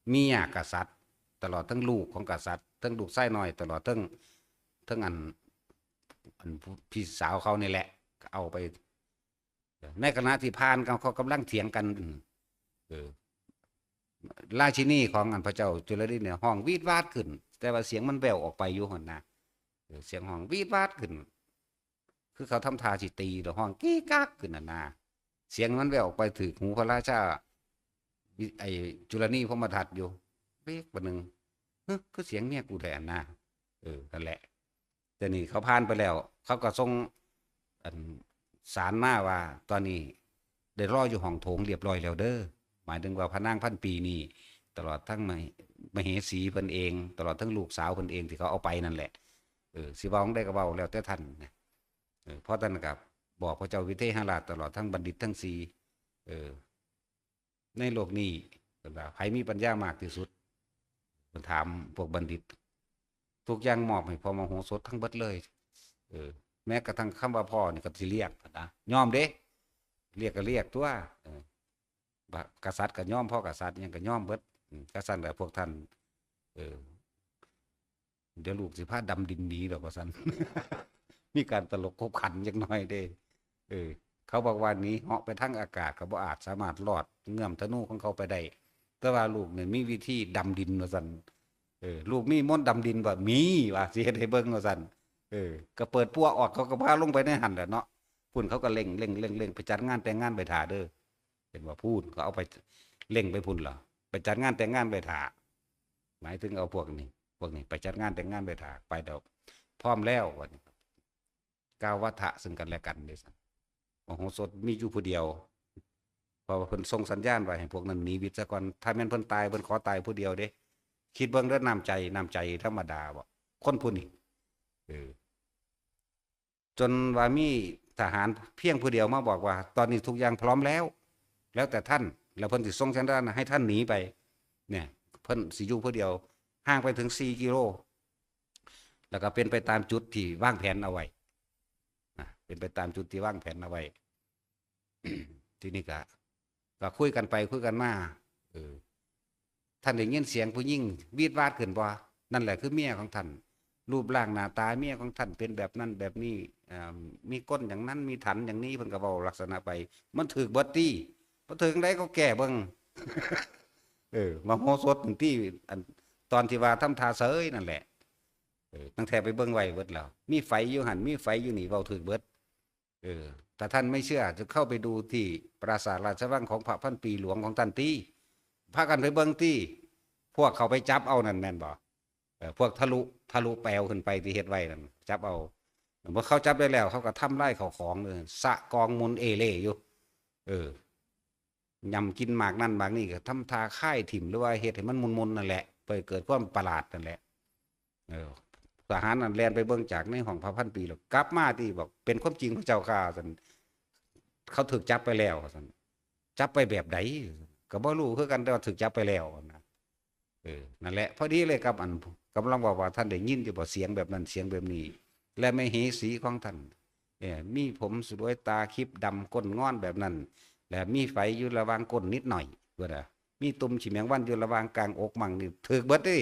เมียกษัตริย์ ตลอดทั้งลูกของกษัตริย์ ทั้งลูกชายน้อย ตลอดทั้ง ทั้งอัน อันพี่สาวเขานี่แหละ ก็เอาไป ในขณะที่ผ่านเขา เขากำลังเถียงกัน เออ ราชินีของอันพระเจ้าจุลดินเนี่ย ฮ้องวีดวาดขึ้น แต่ว่าเสียงมันแว่วออกไปอยู่หั่นนะ เออ เสียงฮ้องวีดวาดขึ้น คือเขาทำท่าสิตี แล้วฮ้องกี้กักขึ้นน่ะนะ เสียงมันแว่วออกไปถืกหูพระราชา วิ-, ไอ้จุลนีพรหมทัตอยู่ เป๊กบาดหนึ่ง "เฮ้ย คือเสียงเมียกูแท้นะ" เออ นั่นแหละ แต่นี่เขาผ่านไปแล้ว เขาก็ส่ง อัน สารมาว่า ตอนนี้ได้รออยู่ห้องโถงเรียบร้อยแล้วเด้อ หมายถึงว่าพระนางพันปีนี่ ตลอดทั้งมเห-, มเหสีเพิ่นเอง ตลอดทั้งลูกสาวเพิ่นเองที่เขาเอาไปนั่นแหละ เออ สิเว้าจั่งใดก็เว้าแล้วแต่ท่านนะ เออ เพราะท่านก็บอกพระเจ้าวิเทหราช ตลอดทั้งบัณฑิตทั้งสี่ เออ ในโลกนี้ เพิ่นว่า "ไผมีปัญญามากที่สุด?" เพิ่นถามพวกบัณฑิต "ทุกอย่างมอบให้พ่อมโหสถทั้งเบิดเลย" เออ แม้กระทั่งคำว่าพ่อนี่ก็สิเรียกนะ ยอมเด้ เรียกก็เรียกตั๊ว เออ ว่ากษัตริย์ก็ยอม พ่อกษัตริย์หยังก็ยอมเบิด อืม กษัตริย์และพวกท่าน เออ เดี๋ยวลูกสิพาดำดินหนีดอกว่าซั่น มีการตลกขบขันจักหน่อยเด้ เออ เขาบอกว่าหนีเหาะไปทางอากาศก็บ่อาจสามารถลอดเงื้อมธนูของเขาไปได้ แต่ว่าลูกนี่มีวิธีดำดินว่าซั่น เออ "ลูกมีมนต์ดำดินบ่?" "มี" ว่า "สิเฮ็ดให้เบิ่ง" ว่าซั่น เออ ก็เปิดปัวออก เขาก็พาลงไปในหั่นแหละเนาะ พุ้นเขาก็เร่ง เร่ง เร่ง เร่ง "ไปจัดงานแต่งงานไว้ท่าเด้อ" เห็นบ่ พุ้นเขาเอาไปเร่งไปพุ้นเหรอ "ไปจัดงานแต่งงานไว้ท่า" หมายถึงเอาพวกนี้ พวกนี้ไปจัดงานแต่งงานไว้ท่า ไปดอก พร้อมแล้ว ว่านี่ กล่าววาทะซึ่งกันและกันเด้ซั่น มโหสถมีอยู่ผู้เดียว เพราะว่าเพิ่นส่งสัญญาณไว้ให้พวกนั้นหนีวิทย์ซะก่อน ถ้าแม่นเพิ่นตาย เพิ่นขอตายผู้เดียวเด้ คิดเบิ่งเด้อ น้ำใจ น้ำใจธรรมดาบ่ คนผู้นี้ เออ จนว่ามีทหารเพียงผู้เดียวมาบอกว่า "ตอนนี้ทุกอย่างพร้อมแล้ว แล้วแต่ท่าน" แล้วเพิ่นสิส่งสัญญาณให้ท่านหนีไป เนี่ย เพิ่นสิอยู่ผู้เดียว ห่างไปถึงสี่กิโล แล้วก็เป็นไปตามจุดที่วางแผนเอาไว้ นะ เป็นไปตามจุดที่วางแผนเอาไว้ ทีนี้ก็ ก็คุยกันไปคุยกันมา เออ ท่านได้ยินเสียงผู้หญิงวีดวาดขึ้นบ่ นั่นแหละคือเมียของท่าน รูปร่างหน้าตาเมียของท่านเป็นแบบนั้นแบบนี้ อ่า มีก้นอย่างนั้น มีฐานอย่างนี้ เพิ่นก็เว้าลักษณะไป มันถืกเบิดติ บ่ถืกจั่งใดก็แก้เบิ่ง เออ มโหสถนั่นติ อัน ตอนที่ว่าทำท่าเสยนั่นแหละ เออ ตั้งแต่ไปเบิ่งไว้เบิดแล้ว มีไฝอยู่หั่น มีไฝอยู่นี่ เว้าถืกเบิด เอ เออ ถ้าท่านไม่เชื่อ จะเข้าไปดูที่ปราสาทราชวังของพระพันปีหลวงของท่านตี้ พากันไปเบิ่งตี้ พวกเขาไปจับเอานั่นแม่นบ่ เออ พวกทะลุ ทะลุแปวขึ้นไปที่เฮ็ดไว้นั่น จับเอา เมื่อเขาจับได้แล้ว เขาก็ทำลายข้าวของเลย สะกองมูลเอเล่อยู่ เออ ยำกินหมากนั่นหมากนี่ ก็ทำท่าคายถิ่ม หรือว่าเฮ็ดให้มันมุนๆนั่นแหละ เพื่อเกิดความประหลาดนั่นแหละ เออ ทหารนั่นแล่นไปเบิ่งจากในห้องพระพันปี แล้วกลับมาตี้บอก "เป็นความจริงพระเจ้าค่ะ" ซั่น "เขาถูกจับไปแล้ว" ซั่น "จับไปแบบใด" "ก็บ่รู้คือกัน แต่ว่าถูกจับไปแล้ว" นะ เออ นั่นแหละ พอดีเลยกับอัน กำลังบอกว่า "ท่านได้ยินอยู่บ่ เสียงแบบนั้น เสียงแบบนี้ และมเหสีของท่าน เออ มีผมสลวย ตาคิบดำ ก้นงอนแบบนั้น และมีไฝอยู่ระหว่างก้นนิดหน่อย" ว่านะ "มีตุ่มขี้แมงวันอยู่ระหว่างกลางอกมั่ง" นี่ถูกเบิดเด้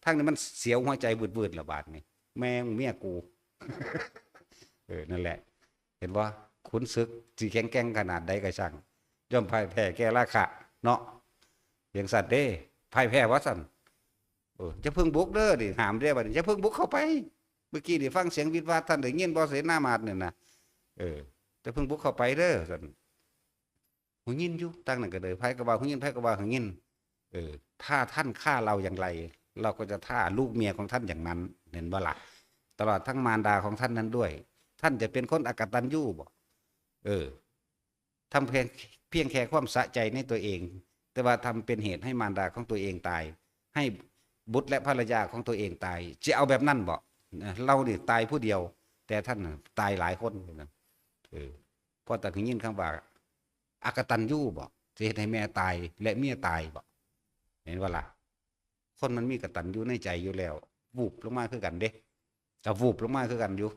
ทั้งนี้มันเสียวหัวใจวืดๆละบาดนี่ แม่งเมียกู เออ นั่นแหละ เห็นบ่ ขุนศึกสิแข็งแกร่งขนาดใดก็ช่าง ย่อมพ่ายแพ้แก่ราคะเนาะ เพียงสัตว์เด้ พ่ายแพ้ว่าซั่น เออ "อย่าเพิ่งบุกเด้อ" นี่ ห้ามเด้ บัดนี้ "อย่าเพิ่งบุกเข้าไป" เมื่อกี้นี่ฟังเสียงวิดวาด ท่านได้ยินบ่ เสนามาตย์เนี่ยนะ เออ "อย่าเพิ่งบุกเข้าไปเด้อ" ซั่น "หูยินอยู่" ตั้งนั้นก็เลย ไผก็ว่าหูยิน ไผก็ว่าหูยิน เออ "ถ้าท่านฆ่าเราอย่างไร เราก็จะฆ่าลูกเมียของท่านอย่างนั้น" เห็นบ่ล่ะ "ตลอดทั้งมารดาของท่านนั้นด้วย ท่านจะเป็นคนอกตัญญูบ่ เออ ทำเพียง เพียงแค่ความสะใจในตัวเอง แต่ว่าทำเป็นเหตุให้มารดาของตัวเองตาย ให้บุตรและภรรยาของตัวเองตาย จะเอาแบบนั้นบ่ นะ เรานี่ตายผู้เดียว แต่ท่านน่ะตายหลายคนนะ เออ พอแต่ได้ยินคำว่า อกตัญญูบ่ สิเฮ็ดให้แม่ตายและเมียตายบ่ เห็นบ่ล่ะ คนมันมีกตัญญูในใจอยู่แล้ว วูบลงมาคือกันเด้ ก็วูบลงมาคือกันอยู่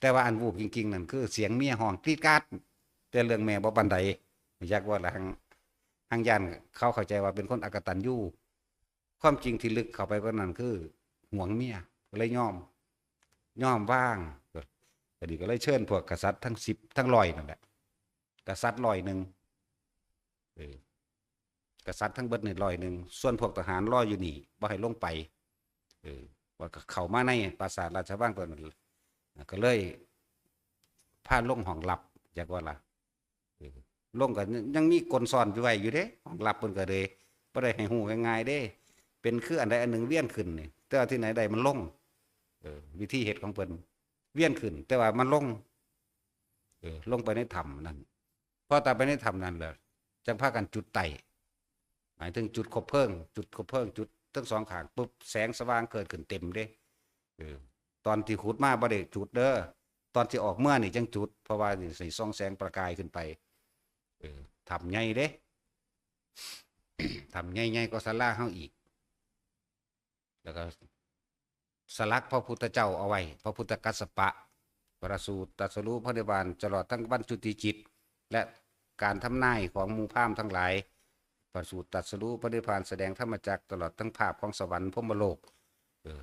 แต่ว่าอันวูบจริงๆ นั่นคือเสียงเมียฮ้องกรีดกราด แต่เรื่องแม่บ่ปานใด อยากว่าละหัง หังย่านเขาเข้าใจว่าเป็นคนอกตัญญู ความจริงที่ลึกเข้าไปกว่านั้นคือหวงเมีย ก็เลยยอม ยอมวาง ก็ดี ก็เลยเชิญพวกกษัตริย์ทั้งสิบ ทั้งร้อยนั่นแหละ กษัตริย์ร้อยหนึ่ง เออ กษัตริย์ทั้งเบิดนี่ร้อยหนึ่ง ส่วนพวกทหารรออยู่นี่ บ่ให้ลงไป เออ ว่าก็เข้ามาในปราสาทราชวังตัวนั้น ก็เลยพาลงห้องลับ อยากว่าล่ะ เออ ลงก็ยังมีกลซ่อนอยู่ไว้อยู่เด้ ห้องลับเพิ่นก็เลยบ่ได้ให้ฮู้ง่ายๆเด้ เป็นคืออันใดอันหนึ่งเวียนขึ้นนี่ แต่ว่าที่ไหนได้มันลง เออ วิธีเฮ็ดของเพิ่น เวียนขึ้น แต่ว่ามันลง เออ ลงไปในถ้ำนั่น พอตามไปในถ้ำนั่นแหละ จังพากันจุดไต้ หมายถึงจุดคบเพลิง จุดคบเพลิง จุดทั้งสองข้างปุ๊บ แสงสว่างเกิดขึ้นเต็มเด้ เออ ตอนที่ขุดมาบ่ได้จุดเด้อ ตอนที่ออกเมือนี่จังจุด เพราะว่าสิส่องแสงประกายขึ้นไป เออ ถ้ำใหญ่เด้ ถ้ำใหญ่ๆกว่าศาลาเฮาอีก แล้วก็สลักพระพุทธเจ้าเอาไว้ พระพุทธกัสสปะ ประสูติตรัสรู้พระนิพพาน ตลอดทั้งวันจุติจิต และการทำนายของหมู่พราหมณ์ทั้งหลาย ประสูติตรัสรู้พระนิพพาน แสดงธรรมจักร ตลอดทั้งภาพของสวรรค์พรหมโลก เออ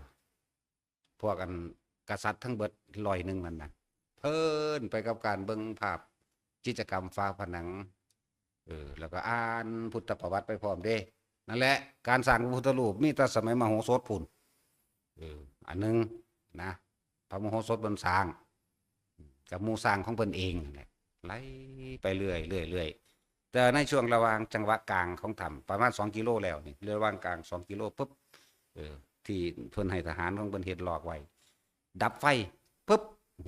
พวกอันกษัตริย์ทั้งเบิดร้อยหนึ่งนั่นน่ะ เพลินไปกับการเบิ่งภาพจิตรกรรมฝาผนัง เออ แล้วก็อ่านพุทธประวัติไปพร้อมเด้ นั่นแหละ การสร้างพระพุทธรูปมีแต่สมัยมโหสถพุ้น เออ อันหนึ่งนะ พระมโหสถเพิ่นสร้าง กับหมู่สร้างของเพิ่นเองนั่นแหละ ไล่ไปเรื่อยๆเรื่อยๆ แต่ในช่วงระหว่างจังหวะกลางของถ้ำ ประมาณสองกิโลแล้วนี่ ระหว่างกลางสองกิโลปุ๊บ เออ ที่เพิ่นให้ทหารของเพิ่นเฮ็ดลอกไว้ ดับไฟปุ๊บ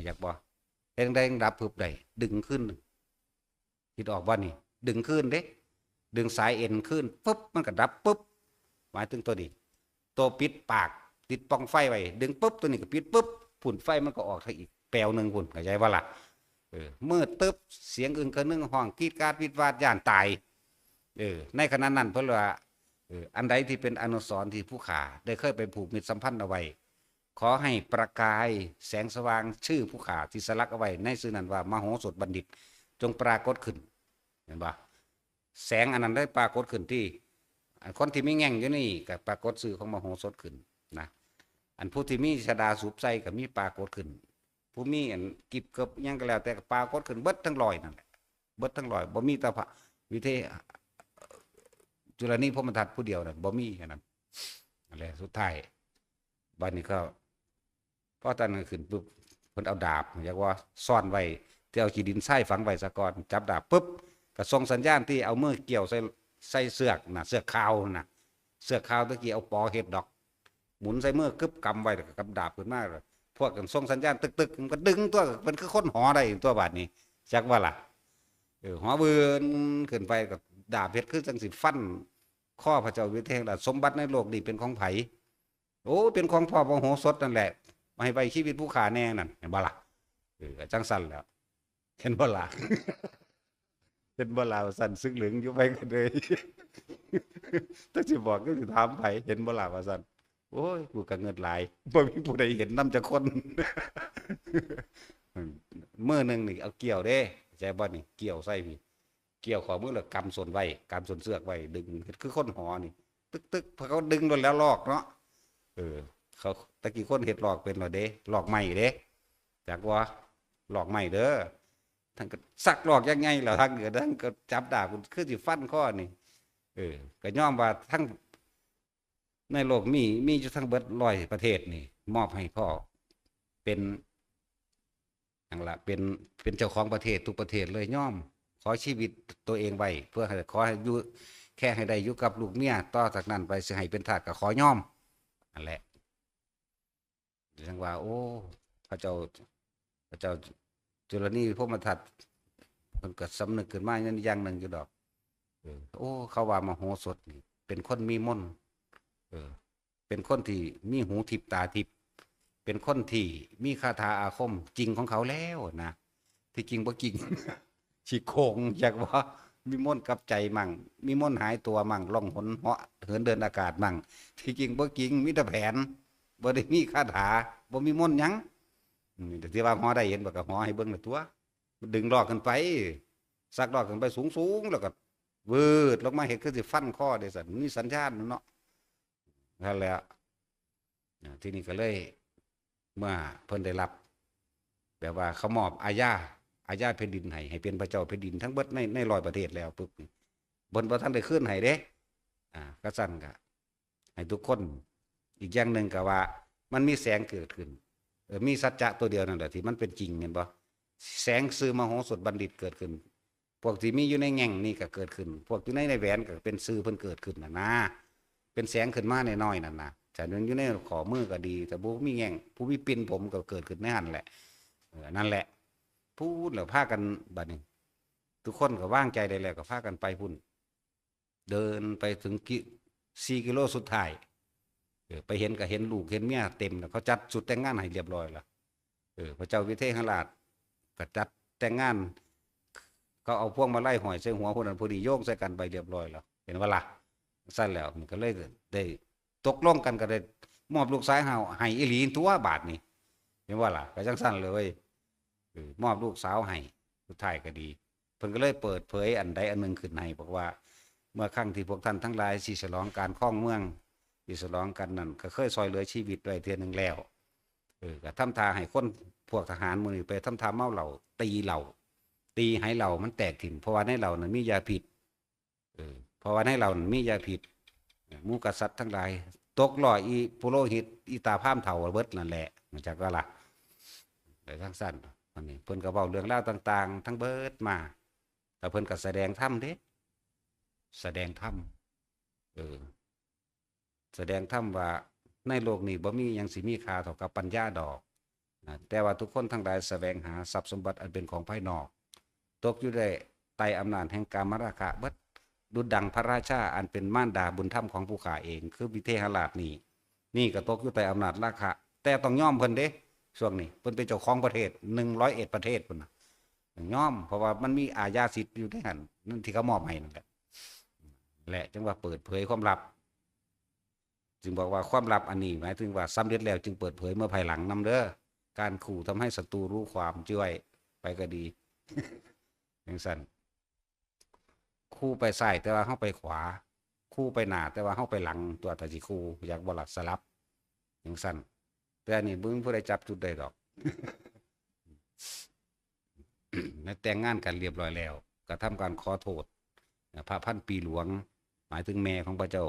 อยากบ่ เฮ็ดจั่งใด๋ดับปุ๊บได้ ดึงขึ้น คิดออกบ่นี่ ดึงขึ้นเด้ ดึงสายเอ็นขึ้นปุ๊บ มันก็ดับปุ๊บ หมายถึงตัวนี้ ตัวปิดปาก ติดปล่องไฟไว้ ดึงปุ๊บ ตัวนี้ก็ปิดปุ๊บ พุ้นไฟมันก็ออกทางอีกแปวหนึ่งพุ้น เข้าใจบ่ล่ะ เออ มืดตึ๊บ เสียงอึงคนึง ฮ้องกรีดกราดวิดวาด ย้านตาย เออ ในขณะนั้นเพิ่นว่า เออ อันใดที่เป็นอนุสรณ์ที่ผู้ข้าได้เคยไปผูกมิตรสัมพันธ์เอาไว้ ขอให้ประกายแสงสว่างชื่อผู้ข้าที่สลักเอาไว้ในชื่อนั้นว่ามโหสถบัณฑิต จงปรากฏขึ้น เห็นบ่ แสงอันนั้นได้ปรากฏขึ้นที่ อันคนที่มีแง่งอยู่นี่ก็ปรากฏชื่อของมโหสถขึ้นนะ อันผู้ที่มีชดาสูบใส่ก็มีปรากฏขึ้น ผู้มีอันกิบเกิบหยังก็แล้วแต่ก็ปรากฏขึ้นเบิดทั้งร้อยนั่นแหละ เบิดทั้งร้อย บ่มีแต่พระวิเทห จุลนีพรหมทัตผู้เดียวนั่นบ่มีอันนั้น นั่นแหละ สุดท้าย บัดนี้ก็ พอตอนนั้นขึ้นปุ๊บ เพิ่นเอาดาบ อยากว่าซ่อนไว้ ที่เอาขี้ดินทรายฝังไว้ซะก่อน จับดาบปุ๊บ ก็ส่งสัญญาณที่เอามือเกี่ยวใส่ ใส่เสือกนะ เสือกคาวนะ เสือกคาวตะกี้เอาปอเฮ็ดดอก หมุนใส่มือกึบกำไว้ แล้วก็กำดาบขึ้นมา พวกกันส่งสัญญาณตึกๆ มันก็ดึงตัว มันคือคนหอได้ตัวบาดนี้ จักว่าล่ะ เออ หอเวินขึ้นไปก็ดาบเฮ็ดคือจังสิฟันคอพระเจ้าวิเทหราช สมบัติในโลกนี้เป็นของไผ โอ้ เป็นของพ่อมโหสถนั่นแหละ มาให้ไว้ชีวิตผู้ข้าแน่นั่น เห็นบ่ล่ะ เออ จังซั่นแหล้ว เห็นบ่ล่ะ เห็นบ่ล่ะ ว่าซั่น ศึกเหลืองอยู่ไปก็เลย จักสิบอก จักสิถามไผ เห็นบ่ล่ะ ว่าซั่น โอ้ย กูก็เงิดหลาย บ่มีผู้ใดเห็นนำจักคน มื้อหนึ่งนี่เอาเกี่ยวเด้ เข้าใจบ่นี่ เกี่ยวใส่พี่ เกี่ยวข้อมือแล้วกำส้นไว้ กำส้นเสือกไว้ ดึง เฮ็ดคือคนหอนี่ ตึกๆ พอเขาดึงโลดแล้วลอกเนาะ เออ เขา ตะกี้คนเฮ็ดลอกเป็นแล้วเด้ ลอกไม้เด้ จักว่า ลอกไม้เด้อ ทั้งก็สักลอกยังไงแล้ว ทั้งเดือด ทั้งก็จับดาบ คือสิฟันคอนี่ เออ ก็ยอมว่าทั้งในโลกมี มีอยู่ทั้งเบิดร้อยประเทศนี่ มอบให้พ่อ เป็น นั่นล่ะ เป็น เป็นเจ้าของประเทศทุกประเทศเลย ยอม ขอชีวิตตัวเองไว้ เพื่อให้ ขอให้อยู่ แค่ให้ได้อยู่กับลูกเมีย ต่อจากนั้นไปสิให้เป็นทาสก็ขอยอม นั่นแหละ จังว่า โอ้ พระเจ้า พระเจ้าจุลนีพรหมทัต เพิ่นก็สำนึกขึ้นมาอย่างหนึ่งอยู่ดอก เออ โอ้ เขาว่ามโหสถนี่เป็นคนมีมนต์ เออ เป็นคนที่มีหูทิพย์ตาทิพย์ เป็นคนที่มีคาถาอาคมจริงของเขาแล้วนะ ที่จริงบ่จริง ขี้โกง อยากว่า มีมนต์กับใจมั่ง มีมนต์หายตัวมั่ง ล่องหนเหาะเหินเดินอากาศมั่ง ที่จริงบ่จริง มีแต่แผน บ่ได้มีคาถา บ่มีมนต์หยัง อืม แต่ที่ว่าหอได้ เห็นบ่ ก็หอให้เบิ่งละตัว ดึงลอกขึ้นไป สักลอกขึ้นไปสูงๆ แล้วก็วืดลงมา เฮ็ดคือสิฟันคอเด้ซั่น มีสัญญาณเนาะ นั่นแหละ อ่า ทีนี้ก็เลย เมื่อเพิ่นได้รับ แบบว่าเขามอบอาญา อาญาแผ่นดินให้ ให้เป็นพระเจ้าแผ่นดินทั้งเบิดใน ในร้อยประเทศแล้วปุ๊บ เพิ่นบ่ทันได้คืนให้เด้ อ่า ก็ซั่นก็ให้ทุกคน อีกอย่างหนึ่งก็ว่า มันมีแสงเกิดขึ้น เออ มีสัจจะตัวเดียวนั่นแหละที่มันเป็นจริง เห็นบ่ แสงซื่อมโหสถบัณฑิตเกิดขึ้น พวกที่มีอยู่ในแง่งนี่ก็เกิดขึ้น พวกอยู่ใน ในแหวนก็เป็นซื่อเพิ่นเกิดขึ้นน่ะนะ เป็นแสงขึ้นมาน้อยๆ นั่นนะ ถ้ามันอยู่ในข้อมือก็ดี ถ้าบ่มีแง่ง ผู้มีปิ่นผมก็เกิดขึ้นในหั่นแหละ เออ นั่นแหละ พูดแล้วพากันบัดนี้ ทุกคนก็วางใจได้แล้ว ก็พากันไปพุ้น เดินไปถึงกิ สี่กิโลสุดท้าย เออ ไปเห็นก็เห็นลูกเห็นเมียเต็มแล้ว เขาจัดชุดแต่งงานให้เรียบร้อยแล้ว เออ พระเจ้าวิเทหราชก็จัดแต่งงาน เขาเอาพวงมาลัยห้อยใส่หัวผู้นั้นผู้นี้ โยงใส่กันไปเรียบร้อยแล้ว เห็นบ่ล่ะ ซั่นแล้วมันก็เลยได้ตกลงกัน ก็ได้มอบลูกสาวให้ ให้อีหลีตัวบาดนี้ เห็นบ่ล่ะ ก็จังซั่นเลย เออ มอบลูกสาวให้ สุดท้ายก็ดี เพิ่นก็เลยเปิดเผยอันใดอันหนึ่งขึ้นให้ บอกว่า เมื่อครั้งที่พวกท่านทั้งหลายสิฉลองการครองเมือง สิฉลองกันนั่น ก็เคยช่วยเหลือชีวิตไว้เทื่อหนึ่งแล้ว เออ ก็ทำท่าให้คน พวกทหารหมู่นี้ไปทำท่าเมาเหล้า ตีเหล้า ตีให้เหล้ามันแตกถิ่ม เพราะว่าในเหล้านั้นมียาพิษ เออ เพราะว่าในเหล้านั้นมียาพิษ เออ หมู่กษัตริย์ทั้งหลาย ตกล้ออีปุโรหิต อีตาพราหมณ์เฒ่าเบิดนั่นแหละ มาจากว่าล่ะ ไปทางสั้น อันนี้เพิ่นก็เว้าเรื่องราวต่างๆ ทั้งเบิดมา แต่เพิ่นก็แสดงธรรมเด้ แสดงธรรม เออ แสดงธรรมว่าในโลกนี้บ่มีหยังสิมีค่าเท่ากับปัญญาดอก นะ แต่ว่าทุกคนทั้งหลายแสวงหาทรัพย์สมบัติอันเป็นของภายนอก ตกอยู่ได้ใต้อำนาจแห่งกามราคะเบิด ดุจดังพระราชาอันเป็นมารดาบุญธรรมของผู้ข้าเอง คือวิเทหราชนี่ นี่ก็ตกอยู่ใต้อำนาจราคะ แต่ต้องยอมเพิ่นเด้ ช่วงนี้ เพิ่นเป็นเจ้าของประเทศ หนึ่งร้อยเอ็ดประเทศพุ้นน่ะ ต้องยอม เพราะว่ามันมีอาญาสิทธิ์อยู่ในหั่น นั่นที่เขามอบให้นั่นแหละ และจึงว่าเปิดเผยความลับ จึงบอกว่าความลับอันนี้หมายถึงว่าสำเร็จแล้วจึงเปิดเผยเมื่อภายหลังนำเด้อ การขู่ทำให้ศัตรูรู้ความ จ่อยไปก็ดี จังซั่น คู่ไปซ้ายแต่ว่าเฮาไปขวา คู่ไปหน้าแต่ว่าเฮาไปหลัง ตัวถ้าสิคู่ อยากบ่ล่ะ สลับ จังซั่น แต่อันนี้บ่มีผู้ใดจับจุดได้ดอก และแต่งงานกันเรียบร้อยแล้ว กระทำการขอโทษ พระพันปีหลวง หมายถึงแม่ของพระเจ้า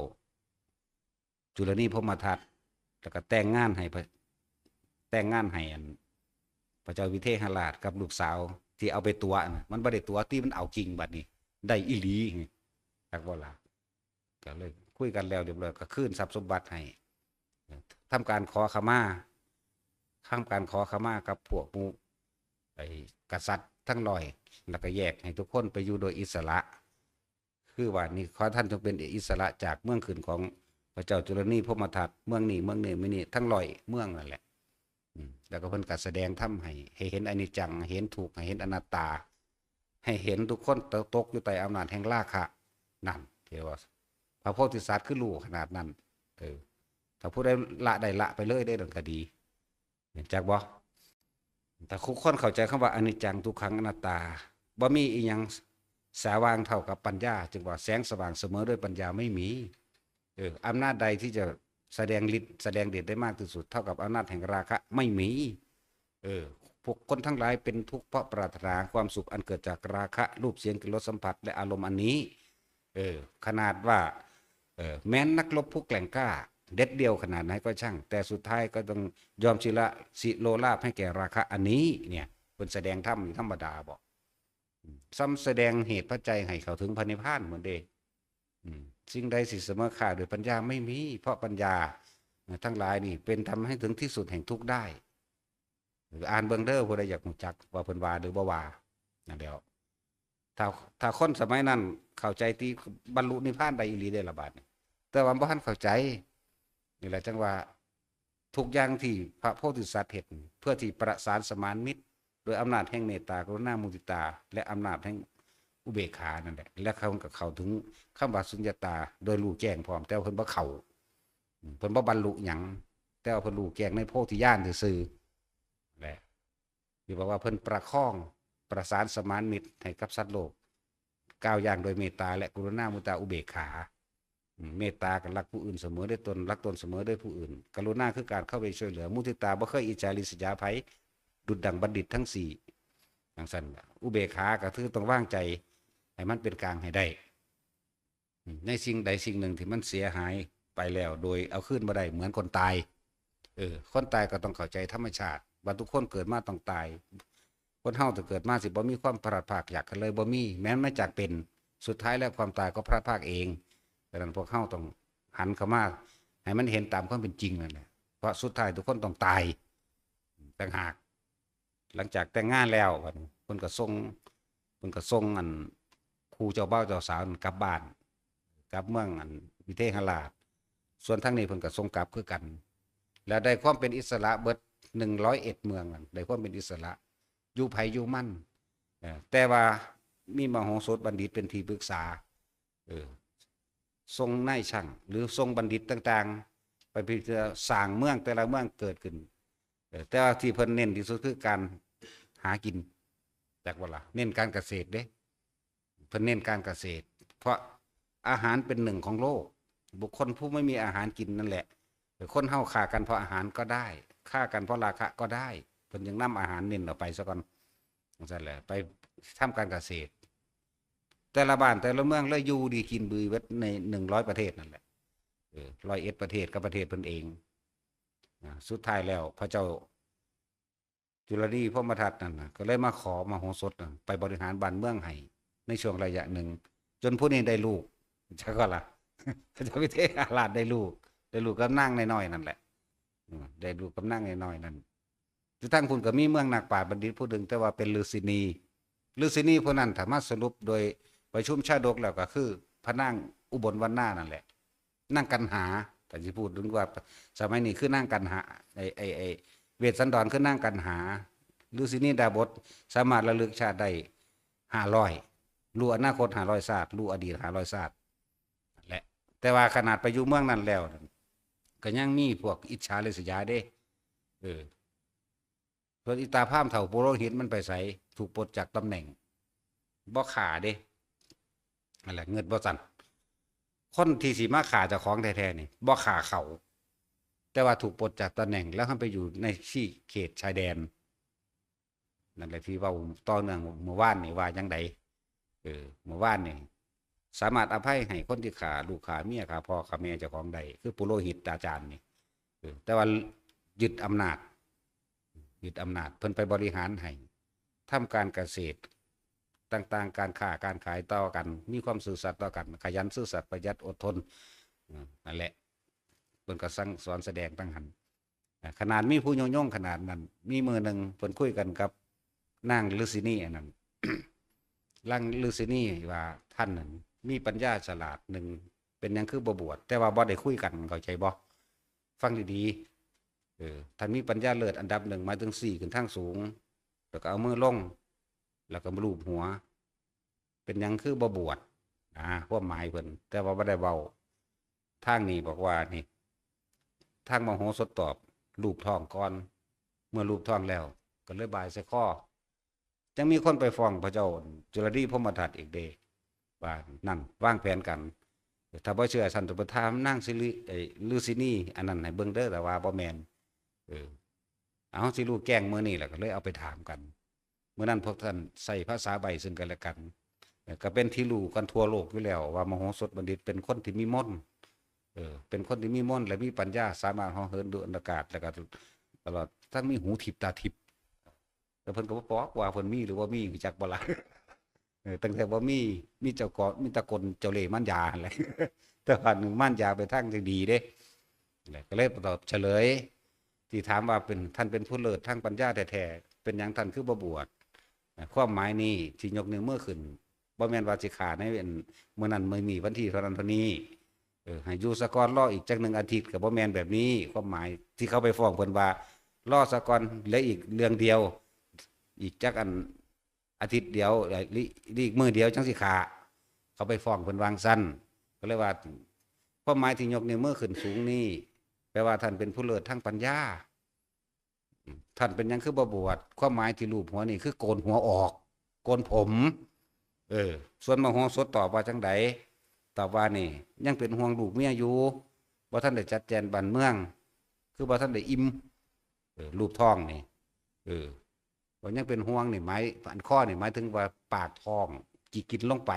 จุลนีพรหมทัต แล้วก็แต่งงานให้พระ แต่งงานให้อัน พระเจ้าวิเทหราชกับลูกสาว ที่เอาไปตั๋วน่ะ มันบ่ได้ตั๋ว ที่มันเอาจริงบัดนี้ ได้อีหลี จักบ่ล่ะ ก็เลยคุยกันแล้วเรียบร้อย ก็คืนทรัพย์สมบัติให้ ทำการขอขมา ทำการขอขมากับพวกหมู่ ไอ้กษัตริย์ทั้งร้อย แล้วก็แยกให้ทุกคนไปอยู่โดยอิสระ คือว่านี่ขอท่านจงเป็นอิสระจากเมืองขึ้นของพระเจ้าจุลนีพรหมทัต เมืองนี้ เมืองนี้ เมืองนี้ ทั้งร้อยเมืองนั่นแหละ อืม แล้วก็เพิ่นก็แสดงธรรมให้ ให้เห็นอนิจจัง ให้เห็นทุกข์ ให้เห็นอนัตตา ให้เห็นทุกคนตก ตกอยู่ใต้อำนาจแห่งราคะ นั่น ที่ว่า พระโพธิสัตว์คือรู้ขนาดนั้น เออ ถ้าผู้ใดละได้ละไปเลยได้ดังก็ดี เห็นจักบ่ ถ้าทุกคนเข้าใจคำว่าอนิจจัง ทุกขัง อนัตตา บ่มีอีหยังสว่างเท่ากับปัญญา จึงว่าแสงสว่างเสมอด้วยปัญญาไม่มี เออ อำนาจใดที่จะแสดงฤทธิ์ แสดงเดชได้มากที่สุด เท่ากับอำนาจแห่งราคะไม่มี เออ พวกคนทั้งหลายเป็นทุกข์เพราะปรารถนาความสุขอันเกิดจากราคะ รูป เสียง กลิ่น รส สัมผัส และอารมณ์อันนี้ เออ ขนาดว่า เออ แม้นนักรบผู้แกร่งกล้า เด็ดเดี่ยวขนาดไหนก็ช่าง แต่สุดท้ายก็ต้องยอมสิละ สิโลลาภให้แก่ราคะอันนี้ เนี่ย เพิ่นแสดงธรรมอยู่ธรรมดาบ่ อืม ซ้ำแสดงเหตุปัจจัยให้เข้าถึงพระนิพพานเหมือนเด้ อืม สิ่งใดสิเสมอค่าโดยปัญญาไม่มี เพราะปัญญา เอ่อ ทั้งหลายนี่เป็นธรรมให้ถึงที่สุดแห่งทุกข์ได้ หรืออ่านเบิ่งเด้อ ผู้ใดอยากรู้จักว่าเพิ่นว่าหรือบ่ว่า นั่นแหล้ว ถ้า ถ้าคนสมัยนั้นเข้าใจที่บรรลุนิพพานได้อีหลีได้ละบาดนี้ แต่ว่าบ่ทันเข้าใจ นี่แหละจังว่า ทุกอย่างที่พระโพธิสัตว์เฮ็ด เพื่อที่ประสานสมานมิตร โดยอำนาจแห่งเมตตา กรุณา มุทิตา และอำนาจแห่งอุเบกขานั่นแหละ และเขาก็เข้าถึงคำว่าสุญญตา โดยรู้แจ้งพร้อม แต่ว่าเพิ่นบ่เข้า อืม เพิ่นบ่บรรลุหยัง แต่ว่าเพิ่นรู้แจ้งในโพธิญาณซื่อๆ แหละ ที่บอกว่าเพิ่นประคอง ประสานสมานมิตรให้กับสัตว์โลก ก้าวย่างโดยเมตตาและกรุณา มุทิตา อุเบกขา อืม เมตตาก็รักผู้อื่นเสมอด้วยตน รักตนเสมอด้วยผู้อื่น กรุณาคือการเข้าไปช่วยเหลือ มุทิตาบ่เคยอิจฉาริษยาไผ ดุจดังบัณฑิตทั้งสี่ จังซั่น อุเบกขาก็คือต้องวางใจให้มันเป็นกลางให้ได้ อืม ในสิ่งใดสิ่งหนึ่งที่มันเสียหายไปแล้ว โดยเอาคืนบ่ได้ เหมือนคนตาย เออ คนตายก็ต้องเข้าใจธรรมชาติ ว่าทุกคนเกิดมาต้องตาย คนเฮาแต่เกิดมาสิบ่มีความพลัดพรากจากกันเลย บ่มี แม้นมาจากเป็น สุดท้ายแล้วความตายก็พลัดพรากเอง ดังนั้นพวกเฮาต้องหันเข้ามาให้มันเห็นตามความเป็นจริงนั่นแหละ เพราะสุดท้ายทุกคนต้องตายต่างหาก หลังจากแต่งงานแล้ว บัดนี้เพิ่นก็ส่ง เพิ่นก็ส่งอันคู่เจ้าบ่าวเจ้าสาวนั่นกลับบ้าน กลับเมืองอันวิเทหราช ส่วนทางนี้เพิ่นก็ส่งกลับคือกัน แล้วได้ความเป็นอิสระเบิดหนึ่งร้อยเอ็ดเมืองนั่น ได้ความเป็นอิสระ อยู่ไผอยู่มัน เอ่อ แต่ว่ามีมโหสถบัณฑิตเป็นที่ปรึกษา เออ ส่งนายช่าง หรือส่งบัณฑิตต่างๆ ไปพิจารณาสร้างเมือง แต่ละเมืองเกิดขึ้น เออ แต่ว่าที่เพิ่นเน้นที่สุดคือการหากิน จักบ่ล่ะ เน้นการเกษตรเด้ เพิ่นเน้นการเกษตร เพราะอาหารเป็นหนึ่งของโลก บุคคลผู้ไม่มีอาหารกินนั่นแหละ คนเฮาฆ่ากันเพราะอาหารก็ได้ ฆ่ากันเพราะราคะก็ได้ เพิ่นจึงนำอาหารเน้นออกไปซะก่อน จังซั่นแหละ ไปทำการเกษตร แต่ละบ้านแต่ละเมืองเลยอยู่ดีกินดีเบิดในหนึ่งร้อยประเทศนั่นแหละ เออ ร้อยเอ็ดประเทศกับประเทศเพิ่นเอง นะ สุดท้ายแล้วพระเจ้าจุลนีพรหมทัตนั่นน่ะ ก็เลยมาขอมโหสถน่ะ ไปบริหารบ้านเมืองให้ในช่วงระยะหนึ่ง จนผู้นี้ได้ลูก จักก็ล่ะ พระเจ้าวิเทหราชได้ลูก ได้ลูกกับนางน้อยๆนั่นแหละ อืม ได้ลูกกับนางน้อยๆนั่น อยู่ทางพุ้นก็มีเมืองนักปราชญ์บัณฑิตผู้หนึ่ง แต่ว่าเป็นฤาษินี ฤาษินีผู้นั้นถ้ามาสรุปโดยประชุมชาดกแล้วก็คือพระนางอุบลวรรณานั่นแหละ นางกันหา ถ้าสิพูดถึงว่าสมัยนี้คือนางกันหา ไอ้ ไอ้ ไอ้เวสสันดรคือนางกันหา ฤาษินีดาบสสามารถระลึกชาติได้ห้าร้อย รู้อนาคตห้าร้อยชาติ รู้อดีตห้าร้อยชาติ และ แต่ว่าขนาดไปอยู่เมืองนั้นแล้วนั่น ก็ยังมีพวกอิจฉาริษยาเด้ เออ ส่วนอีตาพราหมณ์เฒ่าปุโรหิตมันไปไส ถูกปลดจากตำแหน่ง บ่ฆ่าเด้ นั่นแหละ เงินบ่สั่น คนที่สิมาฆ่าเจ้าของแท้ๆนี่ บ่ฆ่าเขา แต่ว่าถูกปลดจากตำแหน่ง แล้วให้ไปอยู่ในที่เขตชายแดน นั่นแหละที่เว้าต่อเนื่องเมื่อวานนี่ว่าจั่งใด เออ เมื่อวานนี่ สามารถอภัยให้คนที่ฆ่าลูกฆ่าเมียฆ่าพ่อฆ่าแม่เจ้าของได้ คือปุโรหิตอาจารย์นี่ เออ แต่ว่ายึดอำนาจ ยึดอำนาจ เพิ่นไปบริหารให้ ทำการเกษตรต่างๆ การค้าการขายต่อกัน มีความซื่อสัตย์ต่อกัน ขยันซื่อสัตย์ประหยัดอดทน อืม นั่นแหละ เพิ่นก็สั่งสอนแสดงตั้งหั้น อ่า ขนาดมีผู้ยงยงขนาดนั้น มีมื้อหนึ่งเพิ่นคุยกันกับนางฤาษีนีอันนั้น นางฤาษีนีว่าท่านนั้นมีปัญญาฉลาดหนึ่ง เป็นหยังคือบ่บวช แต่ว่าบ่ได้คุยกัน เข้าใจบ่ ฟังดีๆ เออ ท่านมีปัญญาเลิศอันดับหนึ่ง หมายถึงสี่ขึ้นทางสูง แล้วก็เอามือลง แล้วก็ลูบหัว เป็นหยังคือบ่บวช อ่า ความหมายเพิ่น แต่ว่าบ่ได้เว้า ทางนี้บอกว่านี่ ทางมโหสถตอบ ลูบท้องก่อน เมื่อลูบท้องแล้ว ก็เลยบายใส่คอ จั่งมีคนไปฟ้องพระเจ้าจุลนีพรหมทัตอีกเด้ ว่านั่นวางแผนกัน ถ้าบ่เชื่อ ซั่นต้องไปถามนางสิริ ไอ้ฤาษีนีอันนั้นให้เบิ่งเด้อ แต่ว่าบ่แม่น เออ เอา สิรู้แจ้งมื้อนี้แหละ ก็เลยเอาไปถามกัน มื้อนั้นพวกท่านใช้ภาษาใบ้ซึ่งกันและกัน เอ่อ ก็เป็นที่รู้กันทั่วโลกอยู่แล้วว่ามโหสถบัณฑิตเป็นคนที่มีมนต์ เออ เป็นคนที่มีมนต์และมีปัญญา สามารถเหาะเหินดุจอากาศ แล้วก็ตลอดทั้งมีหูทิพย์ตาทิพย์ แต่เพิ่นก็บ่บอกว่าเพิ่นมีหรือบ่มี จักบ่ล่ะ เออ ตั้งแต่บ่มี มีเจ้าก็ มีแต่กลเจ้าเล่ห์มารยาหั่นแหละ แต่ว่าหนึ่งมารยาไปทางที่ดีเด้ นั่นแหละ ก็เลยตอบเฉลย ที่ถามว่าเป็น ท่านเป็นผู้เลิศทางปัญญาแท้ๆ เป็นหยังท่านคือบ่บวช อ่ะ ความหมายนี้ที่ยกนิ้วมือขึ้น บ่แม่นว่าสิฆ่าในอันมื้อนั้นมื้อนี้ วันที่เท่านั้นเท่านี้ เออ ให้อยู่ซะก่อน รออีกจักหนึ่งอาทิตย์ ก็บ่แม่นแบบนี้ ความหมายที่เขาไปฟ้องเพิ่นว่า รอซะก่อน เหลืออีกเรื่องเดียว อีกจักอัน อาทิตย์เดียว เอ่อ หรือ หรืออีกมื้อเดียวจั่งสิฆ่า เขาไปฟ้องเพิ่นวางซั่น ก็เลยว่า ความหมายที่ยกนิ้วมือขึ้นสูงนี่ แปลว่าท่านเป็นผู้เลิศทางปัญญา ท่านเป็นหยังคือบ่บวช ความหมายที่ลูบหัวนี่คือโกนหัวออก โกนผม เออ ส่วนมโหสถตอบว่าจั่งใด ตอบว่านี่ ยังเป็นห่วงลูกเมียอยู่ บ่ทันได้จัดแจงบ้านเมือง คือบ่ทันได้อิ่ม เออ ลูบท้องนี่ เออ ว่ายังเป็นห่วงนี่หมาย อันข้อนี่หมายถึงว่าปากท้อง กิน กินลงไป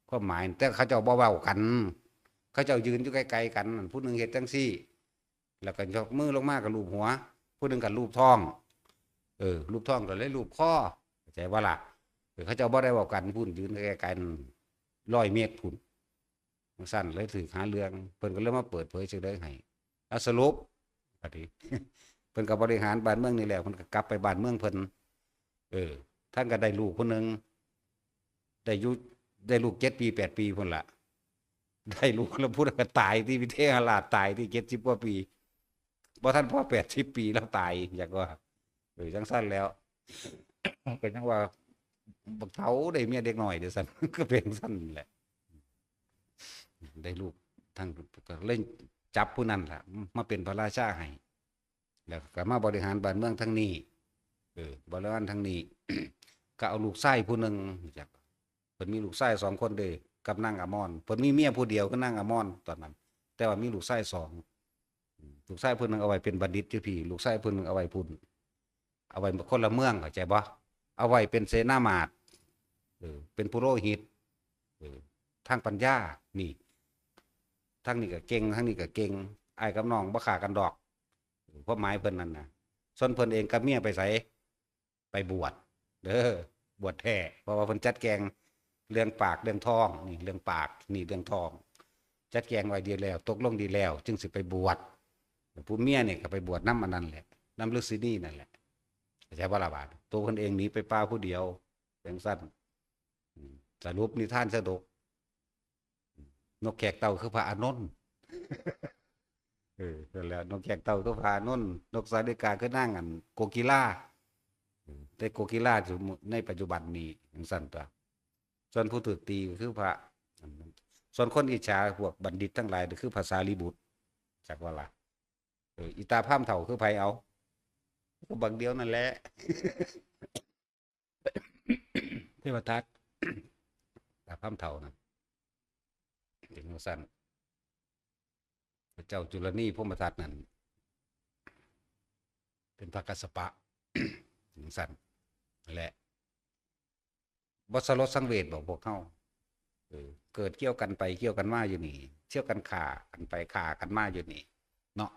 ความหมาย แต่เขาเจ้าบ่เว้ากัน เขาเจ้ายืนอยู่ไกลๆกัน ผู้หนึ่งเฮ็ดจั่งซี้ แล้วก็ยกมือลงมาก็ลูบหัว ผู้หนึ่งก็ลูบท้อง เออ ลูบท้องก็เลยลูบคอ เข้าใจบ่ล่ะ เออ เขาเจ้าบ่ได้เว้ากัน ผู้ยืนไกลๆนั่น ร้อยเมตรพุ้น จั่งซั่นเลยถืกหาเรื่อง เพิ่นก็เลยมาเปิดเผยจั่งใด๋ให้ อ่ะ สรุป บัดนี้ เพิ่นก็บริหารบ้านเมืองนี่แล้ว เพิ่นก็กลับไปบ้านเมืองเพิ่น เออ ท่านก็ได้ลูกคนหนึ่ง ได้อยู่ ได้ลูกเจ็ดปีแปดปีพุ้นล่ะ ได้ลูกแล้วพุ้นก็ตายที่วิเทหราช ตายที่เจ็ดสิบกว่าปี บ่ทันพอแปดสิบปีแล้วตาย อยากว่า เออ จั่งซั่นแล้ว ก็ยังว่า บักเฒ่าได้เมียเด็กน้อยเด้อซั่น ก็เป็นซั่นแหละ ได้ลูกทั้ง ก็เลยจับผู้นั้นล่ะ มาเป็นพระราชาให้ แล้วก็มาบริหารบ้านเมืองทางนี้ เออ บริหารทางนี้ ก็เอาลูกชายผู้หนึ่ง รู้จัก เพิ่นมีลูกชายสองคนเด้ กับนางอมร เพิ่นมีเมียผู้เดียวคือนางอมรตอนนั้น แต่ว่ามีลูกชายสอง ลูกชายผู้หนึ่งเอาไว้เป็นบัณฑิตอยู่พี้ ลูกชายผู้หนึ่งเอาไว้พุ้น เอาไว้คนละเมือง เข้าใจบ่ เอาไว้เป็นเสนามาตย์ เออ เป็นปุโรหิต เออ ทางปัญญา นี่ ทางนี้ก็เก่ง ทางนี้ก็เก่ง อ้ายกับน้องบ่ฆ่ากันดอก ความหมายเพิ่นนั่นน่ะ ส่วนเพิ่นเองกับเมียไปไส ไปบวช เด้อ บวชแท้ เพราะว่าเพิ่นจัดแจงเรื่องปากเรื่องท้อง นี่เรื่องปาก นี่เรื่องท้อง จัดแจงไว้ดีแล้ว ตกลงดีแล้ว จึงสิไปบวช ผู้เมียนี่ก็ไปบวชนำอันนั้นแหละ นำฤาษีนีนั่นแหละ เข้าใจบ่ล่ะบาด ตัวเพิ่นเองหนีไปป่าผู้เดียว จั่งซั่น อืม สรุปนิทานสนุก นกแขกเต่าคือพระอานนท์ เออ นั่นแหละ นกแขกเต่าคือพระอานนท์ นกสาลิกาคือนางอันโกกีลา เออ แต่โกกีลาอยู่ในปัจจุบันนี้ จั่งซั่นตั๊ว ส่วนผู้ถูกตีก็คือพระ ส่วนคนอิจฉาพวกบัณฑิตทั้งหลายก็คือพระสารีบุตร จักว่าล่ะ เออ อีตาพราหมณ์เฒ่าคือไผเอา ก็บักเดียวนั่นแหละ เทวทัต ตาพราหมณ์เฒ่านะ เป็นจั่งซั่น พระเจ้าจุลนีพรหมทัตนั่น เป็นพระกัสสปะ จั่งซั่น และ บ่สลดสังเวชบ่พวกเฮา เออ เกิดเกี่ยวกันไปเกี่ยวกันมาอยู่นี่ เกี่ยวกันฆ่ากันไปฆ่ากันมาอยู่นี่ เนาะ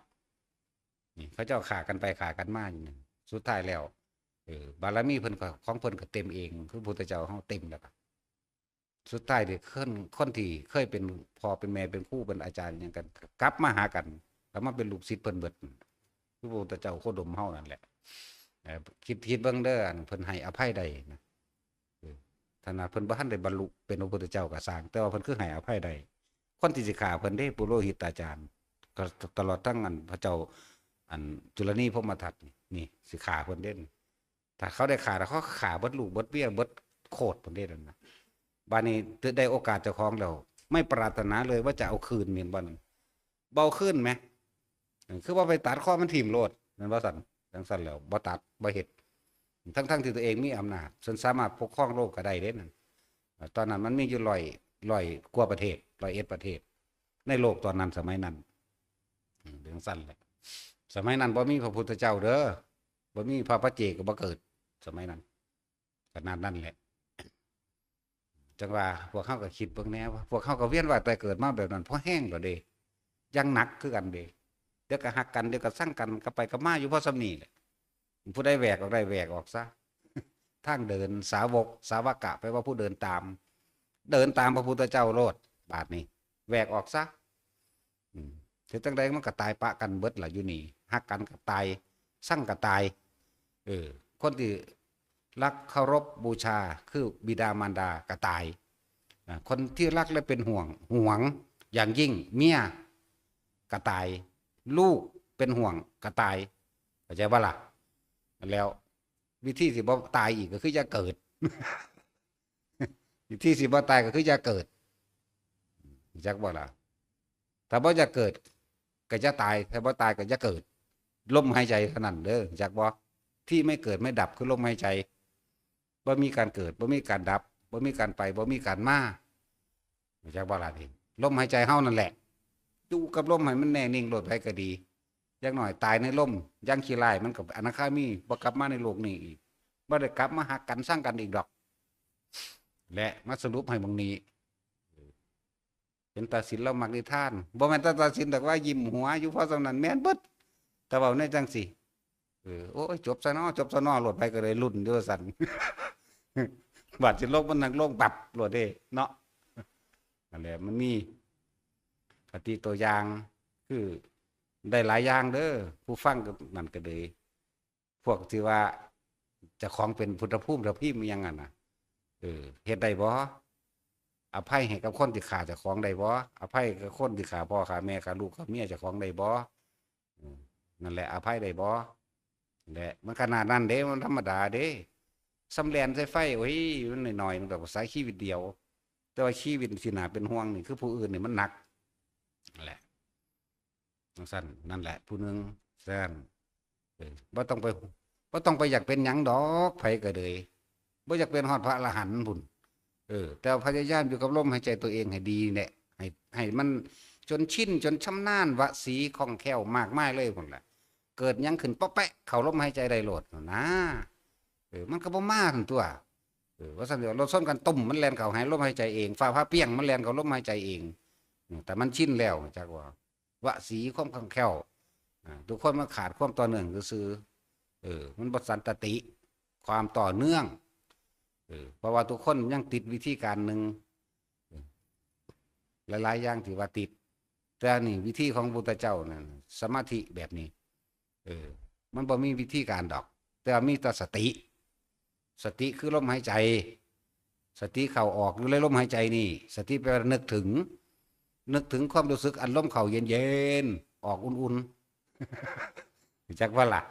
นี่เขาเจ้าฆ่ากันไปฆ่ากันมาอยู่นี่ สุดท้ายแล้ว เออบารมีเพิ่นก็ของเพิ่นก็เต็มเอง คือพุทธเจ้าเฮาเต็มแล้วก็สุดท้ายเด้คนคนที่เคยเป็นพ่อเป็นแม่เป็นครูเป็นอาจารย์หยังกัน กลับมาหากัน กลับมาเป็นลูกศิษย์เพิ่นเบิด คือพระพุทธเจ้าโคดมเฮานั่นแหละ เอ่อคิดคิดเบิ่งเด้ออันเพิ่นให้อภัยได้นะ เออถ้านะเพิ่นบ่ทันได้บรรลุเป็นพระพุทธเจ้าก็ซ่าง แต่ว่าเพิ่นคือให้อภัยได้ คนที่สิฆ่าเพิ่นเด้ปุโรหิตอาจารย์ ก็ตลอดทั้งอันพระเจ้า อันจุลนีพรหมทัตนี่นี่สิฆ่าเพิ่นเด้ ถ้าเขาได้ฆ่าแล้วเขาฆ่าเบิดลูกเบิดเมียเบิดโคตรเพิ่นเด้นั่นนะ บาดนี้ได้โอกาสเจ้าของแล้ว ไม่ปรารถนาเลยว่าจะเอาคืนแม่นบ่นั่น บ่เอาคืนแหม เออคือว่าไปตัดคอมันถิ่มโลดแม่นบ่ซั่น จั่งซั่นแล้วบ่ตัดบ่เฮ็ด ทั้งๆที่ตัวเองมีอำนาจ เพิ่นสามารถปกครองโลกก็ได้เด้นั่น ตอนนั้นมันมีอยู่ร้อย ร้อยกว่าประเทศ ร้อยเอ็ดประเทศ ในโลกตอนนั้นสมัยนั้น อืม จั่งซั่นแหละ สมัยนั้นบ่มีพระพุทธเจ้าเด้อ บ่มีพระปัจเจกก็บ่เกิด สมัยนั้น ขนาดนั้นแหละ จั่งว่าพวกเฮาก็คิดเบิ่งแหน่ว่า พวกเฮาก็เวียนว่ายตายเกิดมาแบบนั้นพอแฮงแล้วเด้ อย่างหนักคือกันเด้ เดี๋ยวก็ฮักกัน เดี๋ยวก็ซังกัน กลับไปกลับมาอยู่พอส่ำนี้แหละ ผู้ใดแหวกออกได้แหวกออกซะ ทางเดินสาวก สาวกะ แปลว่าผู้เดินตาม เดินตามพระพุทธเจ้าโลด บาดนี้ แหวกออกซะ อืม เฮ็ดจั่งใดมันก็ตายปะกันเบิดล่ะอยู่นี่ ฮักกันก็ตาย ซังก็ตาย เออ คนที่รักเคารพบูชาคือบิดามารดาก็ตาย อ่า คนที่รักและเป็นห่วง ห่วงอย่างยิ่งเมียก็ตาย ลูกเป็นห่วงก็ตาย เข้าใจบ่ล่ะ แล้ววิธีสิบ่ตายอีกก็คืออย่าเกิด วิธีสิบ่ตายก็คืออย่าเกิด รู้จักบ่ล่ะ ถ้าบ่อยากเกิดก็อย่าตาย ถ้าบ่ตายก็อย่าเกิด ลมหายใจเท่านั้นเด้อ รู้จักบ่ ที่ไม่เกิดไม่ดับคือลมหายใจ บ่มีการเกิด บ่มีการดับ บ่มีการไป บ่มีการมา รู้จักบ่ล่ะนี่ ลมหายใจเฮานั่นแหละ อยู่กับลมให้มันแน่นิ่งโลด ไผก็ดี อย่างน้อยตายในลม ยังขี้ร้ายมันก็อนาคามี บ่กลับมาในโลกนี้อีก บ่ได้กลับมาฮักกันซังกันอีกดอก และมาสรุปให้หม่องนี้ เป็นตาสินเรามักนิทาน บ่แม่นตาตาสินดอกว่ายิ้มหัวอยู่พอส่ำนั้นแม่นเบิด แต่เว้าในจั่งซี้ เออ โอ้ย จบซะเนาะ จบซะเนาะ โลด ไผก็ได้รุ่นอยู่ว่าซั่น บาดสิลงมันนั่งลงบับโลดเด้เนาะ นั่นแหละ มันมีคติตัวอย่าง คือได้หลายอย่างเด้อ ผู้ฟังก็นั่นก็เลย พวกที่ว่าเจ้าของเป็นพุทธภูมิ พระพิมพ์อิหยังหั่นน่ะ เออ เฮ็ดได้บ่ อภัยให้กับคนที่ฆ่าเจ้าของได้บ่ อภัยกับคนที่ฆ่าพ่อฆ่าแม่ฆ่าลูกฆ่าเมียเจ้าของได้บ่ อืม นั่นแหละ อภัยได้บ่ และมันขนาดนั้นเด้ มันธรรมดาเด้ ส่ำแล่นใส่ไฟ โอ้ย มันน้อยๆ มันก็ใช้ชีวิตเดียว แต่ว่าชีวิตที่น่าเป็นห่วงนี่คือผู้อื่นนี่มันหนัก นั่นแหละ จั่งซั่น นั่นแหละ ผู้หนึ่ง ซั่น เออ บ่ต้องไป บ่ต้องไปอยากเป็นหยังดอก ไผก็เลย บ่อยากเป็นฮอดพระอรหันต์พุ้น เออ แต่ว่าพยายามอยู่กับลมหายใจตัวเองให้ดีแหละ ให้ ให้มันจนชิน จนชำนาญ วสีคล่องแคล่วมากมายเลยพุ้นแหละ เกิดหยังขึ้นเปาะแปะ เข้าลมหายใจได้โลดนะ เออ มันก็บ่มาซั่นตั่ว เออ ว่าซั่นเถาะ รถชนกันตุ้ม มันแล่นเข้าหาลมหายใจเอง ฟ้าผ่าเปี้ยง มันแล่นเข้าลมหายใจเอง อืม แต่มันชินแล้ว จักว่า วสีความคล่องแคล่ว อ่า ทุกคนมันขาดความต่อเนื่องซื่อๆ เออ มันบ่สันตติ ความต่อเนื่อง เออ เพราะว่าทุกคนยังติดวิธีการหนึ่ง เออ หลายๆ อย่างที่ว่าติด แต่อันนี้วิธีของพระพุทธเจ้านั่น สมาธิแบบนี้ เออ มันบ่มีวิธีการดอก แต่ว่ามีแต่สติ สติคือลมหายใจ สติเข้าออกอยู่ในลมหายใจนี่ สติแปลว่านึกถึง นึกถึงความรู้สึกอันลมเข้าเย็นๆ ออกอุ่นๆ รู้จักบ่ล่ะ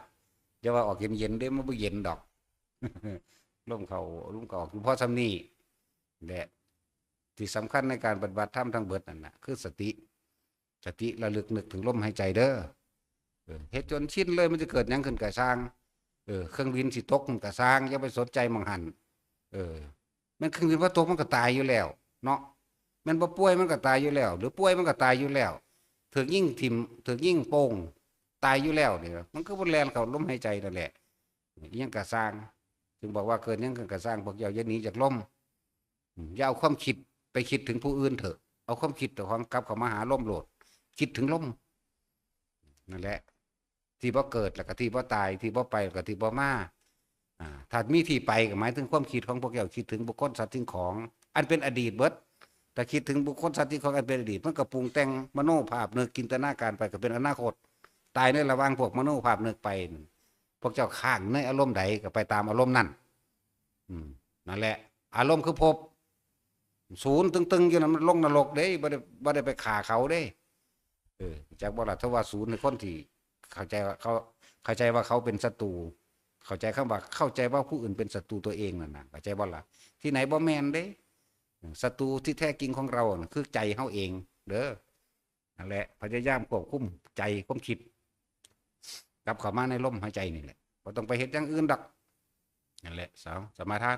อย่าว่าออกเย็นๆ เด้ มันบ่เย็นดอก ลมเข้า ลมเข้าออกอยู่พอส่ำนี้แหละ ที่สำคัญในการปฏิบัติธรรมทั้งเบิดนั่นน่ะ คือสติ สติระลึกนึกถึงลมหายใจเด้อ เออ เฮ็ดจนชินเลย มันจะเกิดหยังขึ้นก็ซ่าง เออ เครื่องบินสิตกมันก็ซ่าง อย่าไปสนใจหม่องหั่น เออ แม่นเครื่องบินบ่ตกมันก็ตายอยู่แล้ว เนาะ แม่นบ่ป่วยมันก็ตายอยู่แล้ว หรือป่วยมันก็ตายอยู่แล้ว ถูกยิงถิ่ม ถูกยิงโป้ง ตายอยู่แล้วนี่ มันคือบ่แล่นเข้าลมหายใจนั่นแหละ อิหยังก็ซ่าง จึงบอกว่าเกิดหยังขึ้นก็ซ่าง พวกเจ้าอย่าหนีจากลม อืม อย่าเอาความคิดไปคิดถึงผู้อื่นเถอะ เอาความคิดเจ้าของกลับเข้ามาหาลมโลด คิดถึงลม นั่นแหละ ที่บ่เกิดแล้วก็ที่บ่ตาย ที่บ่ไปแล้วก็ที่บ่มา อ่า ถ้ามีที่ไปก็หมายถึงความคิดของพวกเจ้าคิดถึงบุคคลสัตว์สิ่งของ อันเป็นอดีตเบิด ถ้าคิดถึงบุคคลสัตว์สิ่งของอันเป็นอดีต มันก็ปรุงแต่งมโนภาพนึกจินตนาการไปก็เป็นอนาคต ตายในระหว่างพวกมโนภาพนึกไป พวกเจ้าค้างในอารมณ์ใดก็ไปตามอารมณ์นั้น อืม นั่นแหละ อารมณ์คือภพ ศูนย์ตึงๆอยู่นั่นมันลงนรกเด้ บ่ได้ บ่ได้ไปฆ่าเขาเด้ เออ จักบ่ล่ะ ถ้าว่าศูนย์ในคนที่เข้าใจว่าเขา เข้าใจว่าเขาเป็นศัตรู เข้าใจคำว่า เข้าใจว่าผู้อื่นเป็นศัตรูตัวเองนั่นน่ะ เข้าใจบ่ล่ะ ที่ไหนบ่แม่นเด้ ศัตรูที่แท้จริงของเราน่ะคือใจเฮาเอง เด้อ นั่นแหละ พยายามควบคุมใจความคิด กลับเข้ามาในลมหายใจนี่แหละ บ่ต้องไปเฮ็ดอย่างอื่นดอก นั่นแหละ สาว สมาทาน